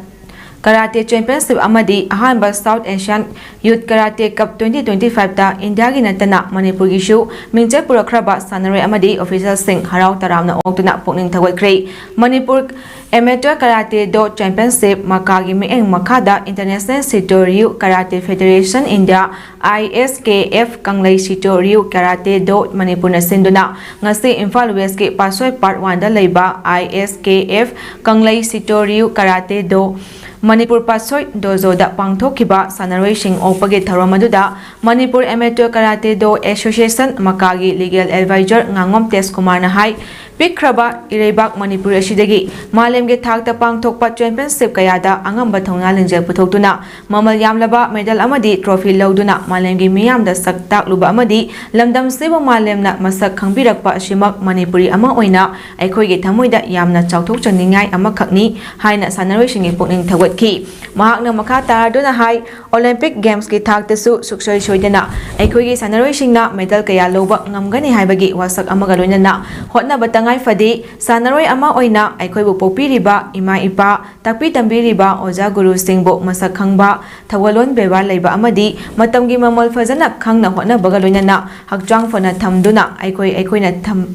ꯀꯔꯥꯇꯦ ꯆꯦꯝꯄꯤꯌꯟꯁꯤꯞ ꯑꯃꯗꯤ ꯑꯍꯥꯟꯕ ꯁꯥꯎꯠ ꯑꯦꯁꯤꯌꯥꯟ ꯌꯨꯠ ꯀꯔꯥꯇꯦ ꯀꯞ twenty twenty five ꯇ ꯏꯟꯗꯤꯌꯥꯒꯤ ꯅꯠꯇꯅ ꯃꯅꯤꯄꯨꯔꯒꯤꯁꯨ ꯃꯤꯡꯆꯠ ꯄꯨꯔꯛꯈ꯭ꯔꯕ ꯁꯥꯟꯅꯔꯣꯏ ꯑꯃꯗꯤ ꯑꯣꯐꯤꯁꯤꯌꯦꯜꯁꯤꯡ ꯍꯔꯥꯎ ꯇꯔꯥꯝꯅ ꯑꯣꯛꯇꯨꯅ ꯄꯨꯛꯅꯤꯡ ꯊꯧꯒꯠꯈ꯭ꯔꯦ꯫ ꯃꯅꯤꯄꯨꯔ ꯑꯦꯃꯦꯇꯔ ꯀꯔꯥꯇꯦ ꯗꯣ ꯆꯦꯝꯄꯤꯌꯟꯁꯤꯞ ꯃꯀꯥꯒꯤ ꯃꯤꯠꯌꯦꯡ ꯃꯈꯥꯗ ꯏꯟꯇꯔꯅꯦꯁꯅꯦꯜ ꯁꯤꯇꯣ ꯔꯤꯌꯨ ꯀꯔꯥꯇꯦ ꯐꯦꯗꯦꯔꯦꯁꯟ ꯏꯟꯗꯤꯌꯥ, ꯑꯥꯏ ꯑꯦꯁ ꯀꯦ ꯑꯦꯐ, ꯀꯪꯂꯩ ꯁꯤꯇꯣ ꯔꯤꯌꯨ ꯀꯔꯥꯇꯦ ꯗꯣ ꯃꯅꯤꯄꯨꯔꯅ ꯁꯤꯟꯗꯨꯅ ꯉꯁꯤ ꯏꯝꯐꯥꯜ ꯋꯦꯁꯀꯤ ꯄꯥꯠꯁꯣꯏ ꯄꯥꯔꯠ ꯋꯥꯟꯗ ꯂꯩꯕ ꯑꯥꯏ ꯑꯦꯁ ꯀꯦ ꯑꯦꯐ ꯀꯪꯂꯩ ꯁꯤꯇꯣ ꯔꯤꯌꯨ ꯀꯔꯥꯇꯦ ꯗꯣ ꯃꯅꯤꯄꯨꯔ ꯄꯥꯠꯁꯣꯏ ꯗꯣꯖꯣꯗ ꯄꯥꯡꯊꯣꯛꯈꯤꯕ ꯁꯥꯟꯅꯔꯣꯏꯁꯤꯡ ꯑꯣꯛꯄꯒꯤ ꯊꯧꯔꯝ ꯑꯗꯨꯗ ꯃꯅꯤꯄꯨꯔ ꯑꯦꯃꯦꯇꯔ ꯀꯔꯥꯇꯦ ꯗꯣ ꯑꯦꯁꯣꯁꯤꯌꯦꯁꯟ ꯃꯀꯥꯒꯤ ꯂꯤꯒꯦꯜ ꯑꯦꯗꯚꯥꯏꯖꯔ ꯉꯥꯉꯣꯝ ꯇꯦꯖꯀꯨꯃꯥꯔꯅ ꯍꯥꯏ, ꯄꯤꯛꯈ꯭ꯔꯕ ꯏꯔꯩꯕꯥꯛ ꯃꯅꯤꯄꯨꯔ ꯑꯁꯤꯗꯒꯤ ꯃꯥꯂꯦꯝꯒꯤ ꯊꯥꯛꯇ ꯄꯥꯡꯊꯣꯛꯄ ꯆꯦꯝꯄꯤꯌꯟꯁꯤꯞ ꯀꯌꯥꯗ ꯑꯉꯝꯕ ꯊꯧꯅꯥ ꯂꯤꯡꯖꯦꯜ ꯄꯨꯊꯣꯛꯇꯨꯅ ꯃꯃꯜ ꯌꯥꯝꯂꯕ ꯃꯦꯗꯜ ꯑꯃꯗꯤ ꯇ꯭ꯔꯣꯐꯤ ꯂꯧꯗꯨꯅ ꯃꯥꯂꯦꯝꯒꯤ ꯃꯤꯌꯥꯝꯗ ꯁꯛ ꯇꯥꯛꯂꯨꯕ ꯑꯃꯗꯤ ꯂꯝꯗꯝꯁꯤꯕꯨ ꯃꯥꯂꯦꯝꯅ ꯃꯁꯛ ꯈꯪꯕꯤꯔꯛꯄ ꯑꯁꯤꯃꯛ ꯃꯅꯤꯄꯨꯔꯤ ꯑꯃ ꯑꯣꯏꯅ ꯑꯩꯈꯣꯏꯒꯤ ꯊꯃꯣꯏꯗ ꯌꯥꯝꯅ ꯆꯥꯎꯊꯣꯛꯆꯅꯤꯡꯉꯥꯏ ꯑꯃꯈꯛꯅꯤ ꯍꯥꯏꯅ ꯁꯥꯟꯅꯔꯣꯏꯁꯤꯡꯒꯤ ꯄꯨꯛꯅꯤꯡ ꯊꯧꯒꯠꯈꯤ꯫ ꯃꯍꯥꯛꯅ ꯃꯈꯥ ꯇꯥꯔꯗꯨꯅ ꯍꯥꯏ, ꯑꯣꯂꯦꯝꯄꯤꯛ ꯒꯦꯝꯁꯀꯤ ꯊꯥꯛꯇꯁꯨ ꯁꯨꯡꯁꯣꯏ ꯁꯣꯏꯗꯅ ꯑꯩꯈꯣꯏꯒꯤ ꯁꯥꯟꯅꯔꯣꯏꯁꯤꯡꯅ ꯃꯦꯗꯜ ꯀꯌꯥ ꯂꯧꯕ ꯉꯝꯒꯅꯤ ꯍꯥꯏꯕꯒꯤ ꯋꯥꯁꯛ ꯑꯃꯒ ꯂꯣꯏꯅꯅ ꯍꯣꯠꯅꯕ ꯇꯉꯥꯏ ꯐꯗꯦ꯫ ꯁꯥꯟꯅꯔꯣꯏ ꯑꯃ ꯑꯣꯏꯅ ꯑꯩꯈꯣꯏꯕꯨ ꯄꯣꯛꯄꯤꯔꯤꯕ ꯏꯃꯥ ꯏꯄꯥ, ꯇꯥꯛꯄꯤ ꯇꯝꯕꯤꯔꯤꯕ ꯑꯣꯖꯥ ꯒꯨꯔꯨꯁꯤꯡꯕꯨ ꯃꯁꯛ ꯈꯪꯕ, ꯊꯧꯒꯜꯂꯣꯟ ꯕꯦꯕꯥꯔ ꯂꯩꯕ ꯑꯃꯗꯤ ꯃꯇꯝꯒꯤ ꯃꯃꯜ ꯐꯖꯅ ꯈꯪꯅ ꯍꯣꯠꯅꯕꯒ ꯂꯣꯏꯅꯅ ꯍꯛꯆꯥꯡ ꯐꯅ ꯊꯝꯗꯨꯅ ꯑꯩꯈꯣꯏ ꯑꯩꯈꯣꯏꯅ ꯊꯝ-,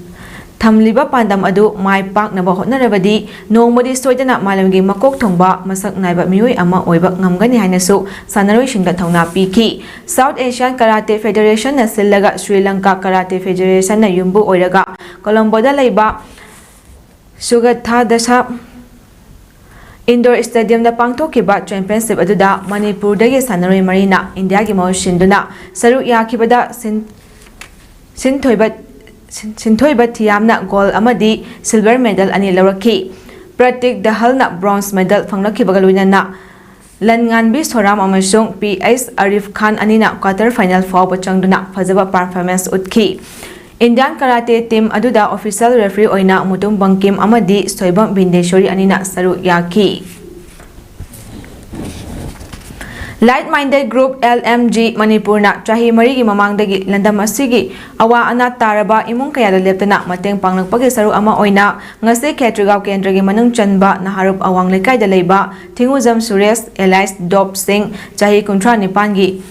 ꯊꯝꯂꯤꯕ ꯄꯥꯟꯗꯝ ꯑꯗꯨ ꯃꯥꯏ ꯄꯥꯛꯅꯕ ꯍꯣꯠꯅꯔꯕꯗꯤ ꯅꯣꯡꯃꯗꯤ ꯁꯣꯏꯗꯅ ꯃꯥꯂꯦꯝꯒꯤ ꯃꯀꯣꯛ ꯊꯣꯡꯕ ꯃꯁꯛ ꯅꯥꯏꯕ ꯃꯤꯑꯣꯏ ꯑꯃ ꯑꯣꯏꯕ ꯉꯝꯒꯅꯤ ꯍꯥꯏꯅꯁꯨ ꯁꯥꯟꯅꯔꯣꯏꯁꯤꯡꯗ ꯊꯧꯅꯥ ꯄꯤꯈꯤ꯫ ꯁꯥꯎꯠ ꯑꯦꯁꯤꯌꯥꯟ ꯀꯔꯥꯇꯦ ꯐꯦꯗꯦꯔꯦꯁꯟꯅ ꯁꯤꯜꯂꯒ ꯁ꯭ꯔꯤ ꯂꯪꯀꯥ ꯀꯔꯥꯇꯦ ꯐꯦꯗꯦꯔꯦꯁꯟꯅ ꯌꯨꯝꯕꯨ ꯑꯣꯏꯔꯒ ꯀꯣꯂꯝꯕꯣꯗ ꯂꯩꯕ ꯁꯨꯒꯊꯥꯗꯁꯥ ꯏꯟꯗꯣꯔ ꯁ꯭ꯇꯦꯗꯤꯌꯝꯗ ꯄꯥꯡꯊꯣꯛꯈꯤꯕ ꯆꯦꯝꯄꯤꯌꯟꯁꯤꯞ ꯑꯗꯨꯗ ꯃꯅꯤꯄꯨꯔꯗꯒꯤ ꯁꯥꯟꯅꯔꯣꯏ ꯃꯔꯤꯅ ꯏꯟꯗꯤꯌꯥꯒꯤ ꯃꯍꯨꯠ ꯁꯤꯟꯗꯨꯅ ꯁꯔꯨꯛ ꯌꯥꯈꯤꯕꯗ ꯁꯤꯟ-, ꯁꯤꯟꯊꯣꯏꯕ, ꯁꯤꯟ-, ꯁꯤꯟꯊꯣꯏꯕ ꯊꯤꯌꯥꯝꯅ ꯒꯣꯜ ꯑꯃꯗꯤ ꯁꯤꯜꯚꯔ ꯃꯦꯗꯜ ꯑꯅꯤ ꯂꯧꯔꯛꯈꯤ꯫ ꯄ꯭ꯔꯇꯤꯛ ꯗꯍꯜꯅ ꯕ꯭ꯔꯣꯟꯖ ꯃꯦꯗꯜ ꯐꯪꯂꯛꯈꯤꯕꯒ ꯂꯣꯏꯅꯅ ꯂꯟꯉꯥꯟꯕꯤ ꯁꯣꯔꯥꯝ ꯑꯃꯁꯨꯡ ꯄꯤ ꯑꯩꯆ ꯑꯔꯤꯐ ꯈꯥꯟ ꯑꯅꯤꯅ ꯀ꯭ꯋꯥꯇꯔ ꯐꯥꯏꯅꯦꯜ ꯐꯥꯎꯕ ꯆꯪꯗꯨꯅ ꯐꯖꯕ ꯄꯔꯐꯣꯔꯃꯦꯟꯁ ꯎꯠꯈꯤ꯫ ꯏꯟꯗꯤꯌꯥꯟ ꯀꯔꯥꯇꯦ ꯇꯤꯝ ꯑꯗꯨꯗ ꯑꯣꯐꯤꯁꯤꯌꯦꯜ ꯔꯦꯐ꯭ꯔꯤ ꯑꯣꯏꯅ ꯃꯨꯇꯨꯝ ꯕꯪꯀꯤꯝ ꯑꯃꯗꯤ ꯁꯣꯏꯕꯝ ꯕꯤꯟꯗꯦꯁꯣꯔꯤ ꯑꯅꯤꯅ ꯁꯔꯨꯛ ꯌꯥꯈꯤ꯫ Like Minded Group, L M G, ꯃꯅꯤꯄꯨꯔꯅ ꯆꯍꯤ ꯃꯔꯤꯒꯤ ꯃꯃꯥꯡꯗꯒꯤ ꯂꯝꯗꯝ ꯑꯁꯤꯒꯤ ꯑꯋꯥ ꯑꯅꯥ ꯇꯥꯔꯕ ꯏꯃꯨꯡ ꯀꯌꯥꯗ ꯂꯦꯞꯇꯅ ꯃꯇꯦꯡ ꯄꯥꯡꯂꯛꯄꯒꯤ ꯁꯔꯨꯛ ꯑꯃ ꯑꯣꯏꯅ ꯉꯁꯤ ꯈꯦꯇ꯭ꯔꯤꯒꯥꯎ ꯀꯦꯟꯗ꯭ꯔꯒꯤ ꯃꯅꯨꯡ ꯆꯟꯕ ꯅꯍꯥꯔꯨꯞ ꯑꯋꯥꯡ ꯂꯩꯀꯥꯏꯗ ꯂꯩꯕ ꯊꯤꯡꯉꯨꯖꯝ ꯁꯨꯔꯦꯁ, alias ꯗꯣꯞ ꯁꯤꯡ, ꯆꯍꯤ ꯀꯨꯟꯊ꯭ꯔꯥ ꯅꯤꯄꯥꯟꯒꯤ,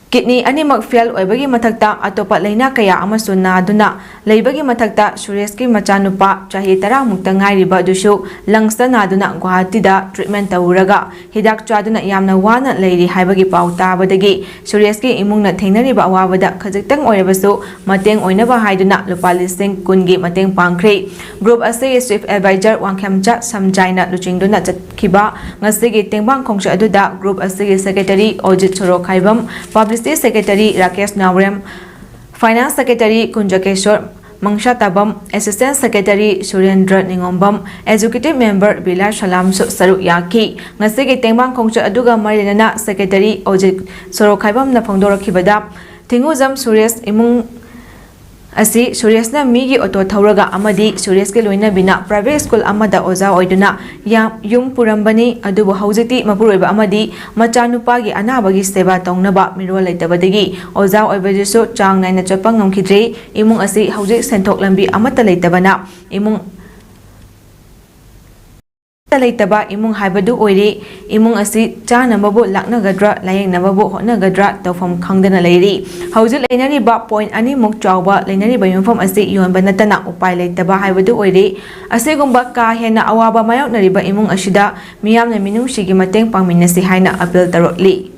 ꯀꯤꯗꯅꯤ ꯑꯅꯤꯃꯛ ꯐꯦꯜ ꯑꯣꯏꯕꯒꯤ ꯃꯊꯛꯇ ꯑꯇꯣꯞꯄ ꯂꯥꯏꯅꯥ ꯀꯌꯥ ꯑꯃꯁꯨ ꯅꯥꯗꯨꯅ ꯂꯩꯕꯒꯤ ꯃꯊꯛꯇ ꯁꯨꯔꯦꯁꯀꯤ ꯃꯆꯥꯅꯨꯄꯥ ꯆꯍꯤ ꯇꯔꯥꯃꯨꯛꯇ ꯉꯥꯏꯔꯤꯕ ꯑꯗꯨꯁꯨ ꯂꯪꯁꯇ ꯅꯥꯗꯨꯅ ꯒꯨꯋꯥꯍꯥꯇꯤꯗ ꯇ꯭ꯔꯤꯠꯃꯦꯟ ꯇꯧꯔꯨꯔꯒ ꯍꯤꯗꯥꯛ ꯆꯥꯗꯨꯅ ꯌꯥꯝꯅ ꯋꯥꯅ ꯂꯩꯔꯤ ꯍꯥꯏꯕꯒꯤ ꯄꯥꯎ ꯇꯥꯕꯗꯒꯤ ꯁꯨꯔꯦꯁꯀꯤ ꯏꯃꯨꯡꯅ ꯊꯦꯡꯅꯔꯤꯕ ꯑꯋꯥꯕꯗ ꯈꯖꯤꯛꯇꯪ ꯑꯣꯏꯔꯕꯁꯨ ꯃꯇꯦꯡ ꯑꯣꯏꯅꯕ ꯍꯥꯏꯗꯨꯅ ꯂꯨꯄꯥ ꯂꯤꯁꯤꯡ ꯀꯨꯟꯒꯤ ꯃꯇꯦꯡ ꯄꯥꯡꯈ꯭ꯔꯦ꯫ ꯒ꯭ꯔꯨꯞ ꯑꯁꯤꯒꯤ ꯆꯤꯐ ꯑꯦꯗꯚꯥꯏꯖꯔ ꯋꯥꯡꯈꯦꯝꯆꯥ ꯁꯝꯖꯥꯏꯅ ꯂꯨꯆꯤꯡꯗꯨꯅ ꯆꯠꯈꯤꯕ ꯉꯁꯤꯒꯤ ꯇꯦꯡꯕꯥꯡ ꯈꯣꯡꯆꯠ ꯑꯗꯨꯗ ꯒ꯭ꯔꯨꯞ ꯑꯁꯤꯒꯤ secretary Ojit Sorokhaibam, publicity secretary Rakesh Naorem, finance secretary Kunjakeshor, Mangsatabam, Assistant Secretary Surendra Ningombam, Executive Member Bilal ꯁꯂꯥꯝꯁꯨ ꯁꯔꯨꯛ ꯌꯥꯈꯤ꯫ ꯉꯁꯤꯒꯤ ꯇꯦꯡꯕꯥꯡ ꯈꯣꯡꯆꯠ ꯑꯗꯨꯒ ꯃꯔꯤ ꯂꯩꯅꯅ Secretary ꯑꯣꯖꯤꯠ ꯁꯣꯔꯣꯛꯈꯥꯏꯕꯝꯅ ꯐꯣꯡꯗꯣꯔꯛꯈꯤꯕꯗ, ꯊꯤꯡꯉꯨꯖꯝ ꯁꯨꯔꯦꯁ ꯏꯃꯨꯡ ꯑꯁꯤ ꯁꯨꯔꯦꯁꯅ ꯃꯤꯒꯤ ꯑꯣꯇꯣ ꯊꯧꯔꯒ ꯑꯃꯗꯤ ꯁꯨꯔꯦꯁꯀꯤ ꯂꯣꯏꯅꯕꯤꯅ private school ꯑꯃꯗ ꯑꯣꯖꯥ ꯑꯣꯏꯗꯨꯅ ꯌꯥꯝ ꯌꯨꯝ ꯄꯨꯔꯝꯕꯅꯤ꯫ ꯑꯗꯨꯕꯨ ꯍꯧꯖꯤꯛꯇꯤ ꯃꯄꯨꯔꯣꯏꯕ ꯑꯃꯗꯤ ꯃꯆꯥꯅꯨꯄꯥꯒꯤ ꯑꯅꯥꯕꯒꯤ ꯁꯦꯕꯥ ꯇꯧꯅꯕ ꯃꯤꯔꯣꯜ ꯂꯩꯇꯕꯗꯒꯤ ꯑꯣꯖꯥ ꯑꯣꯏꯕꯗꯨꯁꯨ ꯆꯥꯡ ꯅꯥꯏꯅ ꯆꯠꯄ ꯉꯝꯈꯤꯗ꯭ꯔꯦ꯫ ꯏꯃꯨꯡ ꯑꯁꯤ ꯍꯧꯖꯤꯛ ꯁꯦꯟꯊꯣꯛ ꯂꯝꯕꯤ ꯑꯃꯠꯇ ꯂꯩꯇꯕꯅ ꯏꯃꯨꯡ ꯑꯃꯠꯇ ꯂꯩꯇꯕ ꯏꯃꯨꯡ ꯍꯥꯏꯕꯗꯨ ꯑꯣꯏꯔꯦ꯫ ꯏꯃꯨꯡ ꯑꯁꯤ ꯆꯥꯅꯕꯕꯨ ꯂꯥꯛꯅꯒꯗ꯭ꯔꯥ, ꯂꯥꯌꯦꯡꯅꯕꯕꯨ ꯍꯣꯠꯅꯒꯗ꯭ꯔꯥ ꯇꯧꯐꯝ ꯈꯪꯗꯅ ꯂꯩꯔꯤ꯫ ꯍꯧꯖꯤꯛ ꯂꯩꯅꯔꯤꯕ point ꯑꯅꯤꯃꯨꯛ ꯆꯥꯎꯕ ꯂꯩꯅꯔꯤꯕ ꯌꯨꯝꯐꯝ ꯑꯁꯤ ꯌꯣꯟꯕ ꯅꯠꯇꯅ ꯎꯄꯥꯏ ꯂꯩꯇꯕ ꯍꯥꯏꯕꯗꯨ ꯑꯣꯏꯔꯦ꯫ ꯑꯁꯤꯒꯨꯝꯕ ꯀꯥ ꯍꯦꯟꯅ ꯑꯋꯥꯕ ꯃꯥꯌꯣꯛꯅꯔꯤꯕ ꯏꯃꯨꯡ ꯑꯁꯤꯗ ꯃꯤꯌꯥꯝꯅ ꯃꯤꯅꯨꯡꯁꯤꯒꯤ ꯃꯇꯦꯡ ꯄꯥꯡꯃꯤꯟꯅꯁꯤ ꯍꯥꯏꯅ appeal ꯇꯧꯔꯛꯂꯤ꯫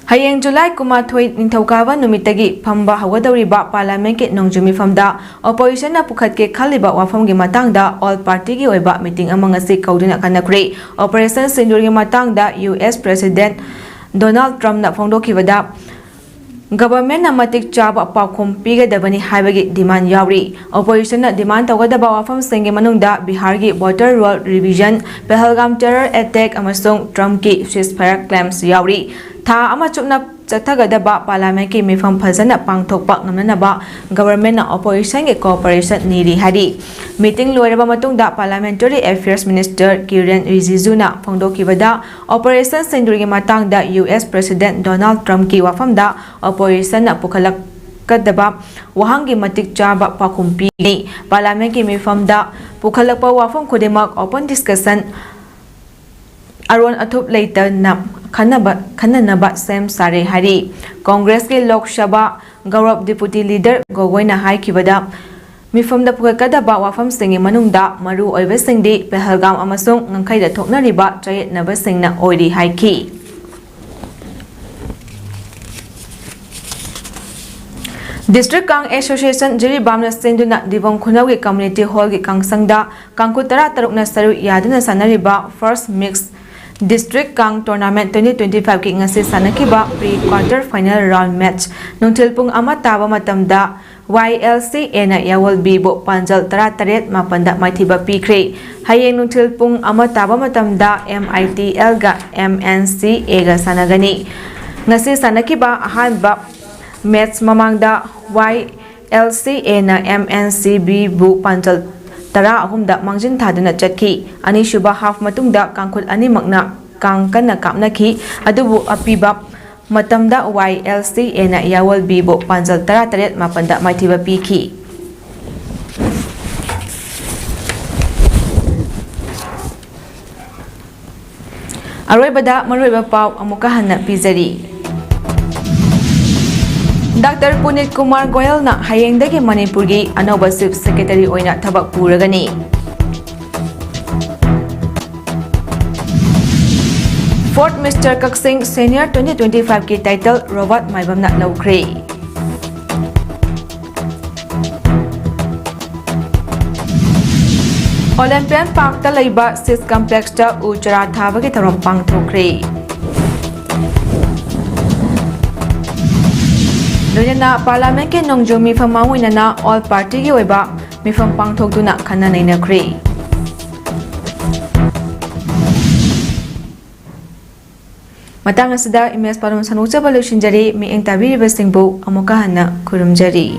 ꯍꯌꯦꯡ ꯖꯨꯂꯥꯏ ꯀꯨꯟꯃꯥꯊꯣꯏ ꯅꯤꯡꯊꯧꯀꯥꯕ ꯅꯨꯃꯤꯠꯇꯒꯤ ꯐꯝꯕ ꯍꯧꯒꯗꯧꯔꯤꯕ Parliamentꯀꯤ ꯅꯣꯡꯖꯨ ꯃꯤꯐꯝꯗ oppositionꯅ ꯄꯨꯈꯠꯀꯦ ꯈꯜꯂꯤꯕ ꯋꯥꯐꯝꯒꯤ ꯃꯇꯥꯡꯗ all partyꯒꯤ ꯑꯣꯏꯕ meeting ꯑꯃ ꯉꯁꯤ ꯀꯧꯗꯨꯅ ꯈꯟꯅꯈ꯭ꯔꯦ꯫ Operation ꯁꯤꯟꯗꯨꯔꯒꯤ ꯃꯇꯥꯡꯗ US President Donald Trumpꯅ ꯐꯣꯡꯗꯣꯛꯈꯤꯕꯗ, governmentꯅ ꯃꯇꯤꯛ ꯆꯥꯕ ꯄꯥꯎꯈꯨꯝ ꯄꯤꯒꯗꯕꯅꯤ ꯍꯥꯏꯕꯒꯤ demand ꯌꯥꯎꯔꯤ꯫ Oppositionꯅ demand ꯇꯧꯒꯗꯕ ꯋꯥꯐꯝꯁꯤꯡꯒꯤ ꯃꯅꯨꯡꯗ ꯕꯤꯍꯥꯔꯒꯤ voter roll revision, ꯄꯍꯜꯒꯥꯝ terror attack ꯑꯃꯁꯨꯡ Trumpꯀꯤ ceasefire claims ꯌꯥꯎꯔꯤ꯫ ꯊꯥ ꯑꯃ ꯆꯨꯞꯅ ꯆꯠꯊꯒꯗꯕ Parliamentꯀꯤ ꯃꯤꯐꯝ ꯐꯖꯅ ꯄꯥꯡꯊꯣꯛꯄ ꯉꯝꯅꯅꯕ governmentꯅ oppositionꯒꯤ cooperation ꯅꯤꯔꯤ ꯍꯥꯏꯔꯤ꯫ Meeting ꯂꯣꯏꯔꯕ ꯃꯇꯨꯡꯗ Parliamentary Affairs Minister ꯀꯤꯔꯦꯟ ꯔꯤꯖꯤꯖꯨꯅ ꯐꯣꯡꯗꯣꯛꯈꯤꯕꯗ, Operation ꯁꯤꯟꯗꯨꯔꯒꯤ ꯃꯇꯥꯡꯗ US President Donald Trumpꯀꯤ ꯋꯥꯐꯝꯗ oppositionꯅ ꯄꯨꯈꯠꯂꯛꯀꯗꯕ ꯋꯥꯍꯪꯒꯤ ꯃꯇꯤꯛ ꯆꯥꯕ ꯄꯥꯎꯈꯨꯝ ꯄꯤꯒꯅꯤ꯫ Parliamentꯀꯤ ꯃꯤꯐꯝꯗ ꯄꯨꯈꯠꯂꯛꯄ ꯋꯥꯐꯝ ꯈꯨꯗꯤꯡꯃꯛ open discussion, ꯑꯔꯣꯟ ꯑꯊꯨꯞ ꯂꯩꯇꯅ ꯈꯟꯅꯕ, ꯈꯟꯅꯅꯕ ꯁꯦꯝ ꯁꯥꯔꯦ ꯍꯥꯏꯔꯤ꯫ Congressꯀꯤ Lok Sabha ꯒꯧꯔꯕ Deputy Leader ꯒꯣꯒꯣꯏꯅ ꯍꯥꯏꯈꯤꯕꯗ, ꯃꯤꯐꯝꯗ ꯄꯨꯈꯠꯀꯗꯕ ꯋꯥꯐꯝꯁꯤꯡꯒꯤ ꯃꯅꯨꯡꯗ ꯃꯔꯨ ꯑꯣꯏꯕꯁꯤꯡꯗꯤ ꯄꯍꯜꯒꯥꯝ ꯑꯃꯁꯨꯡ ꯉꯝꯈꯩꯗ ꯊꯣꯛꯅꯔꯤꯕ ꯆꯌꯦꯠꯅꯕꯁꯤꯡꯅ ꯑꯣꯏꯔꯤ ꯍꯥꯏꯈꯤ꯫ District Kang Association ꯖꯤꯔꯤꯕꯥꯝꯅ ꯁꯤꯟꯗꯨꯅ ꯗꯤꯕꯣꯡ ꯈꯨꯅꯧꯒꯤ Community Hallꯒꯤ ꯀꯥꯡꯁꯪꯗ ꯀꯥꯡꯈꯨ ꯇꯔꯥꯇꯔꯨꯛꯅ ꯁꯔꯨꯛ ꯌꯥꯗꯨꯅ ꯁꯥꯟꯅꯔꯤꯕ First Mixed District Kang Tournament twenty twenty-five ꯀꯤ ꯉꯁꯤ ꯁꯥꯟꯅꯈꯤꯕ pre quarter final round match ꯅꯨꯡꯊꯤꯜ ꯄꯨꯡ ꯑꯃ ꯇꯥꯕ ꯃꯇꯝꯗ Y L C A ꯅ ꯌꯥꯋꯜ B ꯕꯨ ꯄꯥꯟꯖꯜ ꯇꯔꯥ ꯇꯔꯦꯠ ꯃꯥꯄꯟꯗ ꯃꯥꯏꯊꯤꯕ ꯄꯤꯈ꯭ꯔꯦ꯫ ꯍꯌꯦꯡ ꯅꯨꯡꯊꯤꯜ ꯄꯨꯡ ꯑꯃ ꯇꯥꯕ ꯃꯇꯝꯗ M I T L ꯒ M N C A ꯒ ꯁꯥꯟꯅꯒꯅꯤ꯫ ꯉꯁꯤ ꯁꯥꯟꯅꯈꯤꯕ ꯑꯍꯥꯟꯕ match ꯃꯃꯥꯡꯗ Y L C A ꯅ M N C B ꯕꯨ ꯄꯥꯟꯖꯜ ꯇꯔꯥ ꯑꯍꯨꯝꯗ ꯃꯥꯡꯖꯤꯟ ꯊꯥꯗꯨꯅ ꯆꯠꯈꯤ꯫ ꯑꯅꯤꯁꯨꯕ half ꯃꯇꯨꯡꯗ ꯀꯥꯡꯈꯨꯜ ꯑꯅꯤꯃꯛꯅ ꯀꯥꯡ ꯀꯟꯅ ꯀꯥꯞꯅꯈꯤ꯫ ꯑꯗꯨꯕꯨ ꯑꯄꯤꯕ ꯃꯇꯝꯗ Y L C A ꯅ ꯌꯥꯋꯜ B ꯕꯨ ꯄꯥꯟꯖꯜ ꯇꯔꯥ ꯇꯔꯦꯠ ꯃꯥꯄꯟꯗ ꯃꯥꯏꯊꯤꯕ ꯄꯤꯈꯤ꯫ ꯑꯔꯣꯏꯕꯗ ꯃꯔꯨꯑꯣꯏꯕ ꯄꯥꯎ ꯑꯃꯨꯛꯀ ꯍꯟꯅ ꯄꯤꯖꯔꯤ꯫ ꯗꯥꯛꯇꯔ ꯄꯨꯅꯤꯠ ꯀꯨꯃꯥꯔ ꯒꯣꯌꯜꯅ ꯍꯌꯦꯡꯗꯒꯤ ꯃꯅꯤꯄꯨꯔꯒꯤ ꯑꯅꯧꯕ Chief Secretary ꯑꯣꯏꯅ ꯊꯕꯛ ꯄꯨꯔꯒꯅꯤ꯫ Fourth Mister Kakching Senior twenty twenty-five ꯀꯤ title ꯔꯣꯕꯥꯔꯠ ꯃꯥꯏꯕꯝꯅ ꯂꯧꯈ꯭ꯔꯦ꯫ Olympian Parkꯇ ꯂꯩꯕ ꯁꯤꯁ complexꯇ ꯎ ꯆꯥꯔꯥ ꯊꯥꯕꯒꯤ ꯊꯧꯔꯝ ꯄꯥꯡꯊꯣꯛꯈ꯭ꯔꯦ꯫ ꯂꯣꯏꯅꯅ Parliamentꯀꯤ ꯅꯣꯡꯖꯨ ꯃꯤꯐꯝ ꯃꯥꯡꯑꯣꯏꯅꯅ all partyꯒꯤ ꯑꯣꯏꯕ ꯃꯤꯐꯝ ꯄꯥꯡꯊꯣꯛꯇꯨꯅ ꯈꯟꯅ ꯅꯩꯅꯈ꯭ꯔꯦ꯫ ꯃꯇꯥꯡ ꯑꯁꯤꯗ ꯏꯃꯦꯖ ꯄꯥꯎꯗꯝ ꯁꯟꯗꯣꯛꯆꯕ ꯂꯣꯏꯁꯤꯟꯖꯔꯤ꯫ ꯃꯤꯠꯌꯦꯡ ꯇꯥꯕꯤꯔꯤꯕꯁꯤꯡꯕꯨ ꯑꯃꯨꯛꯀ ꯍꯟꯅ ꯈꯨꯔꯨꯝꯖꯔꯤ꯫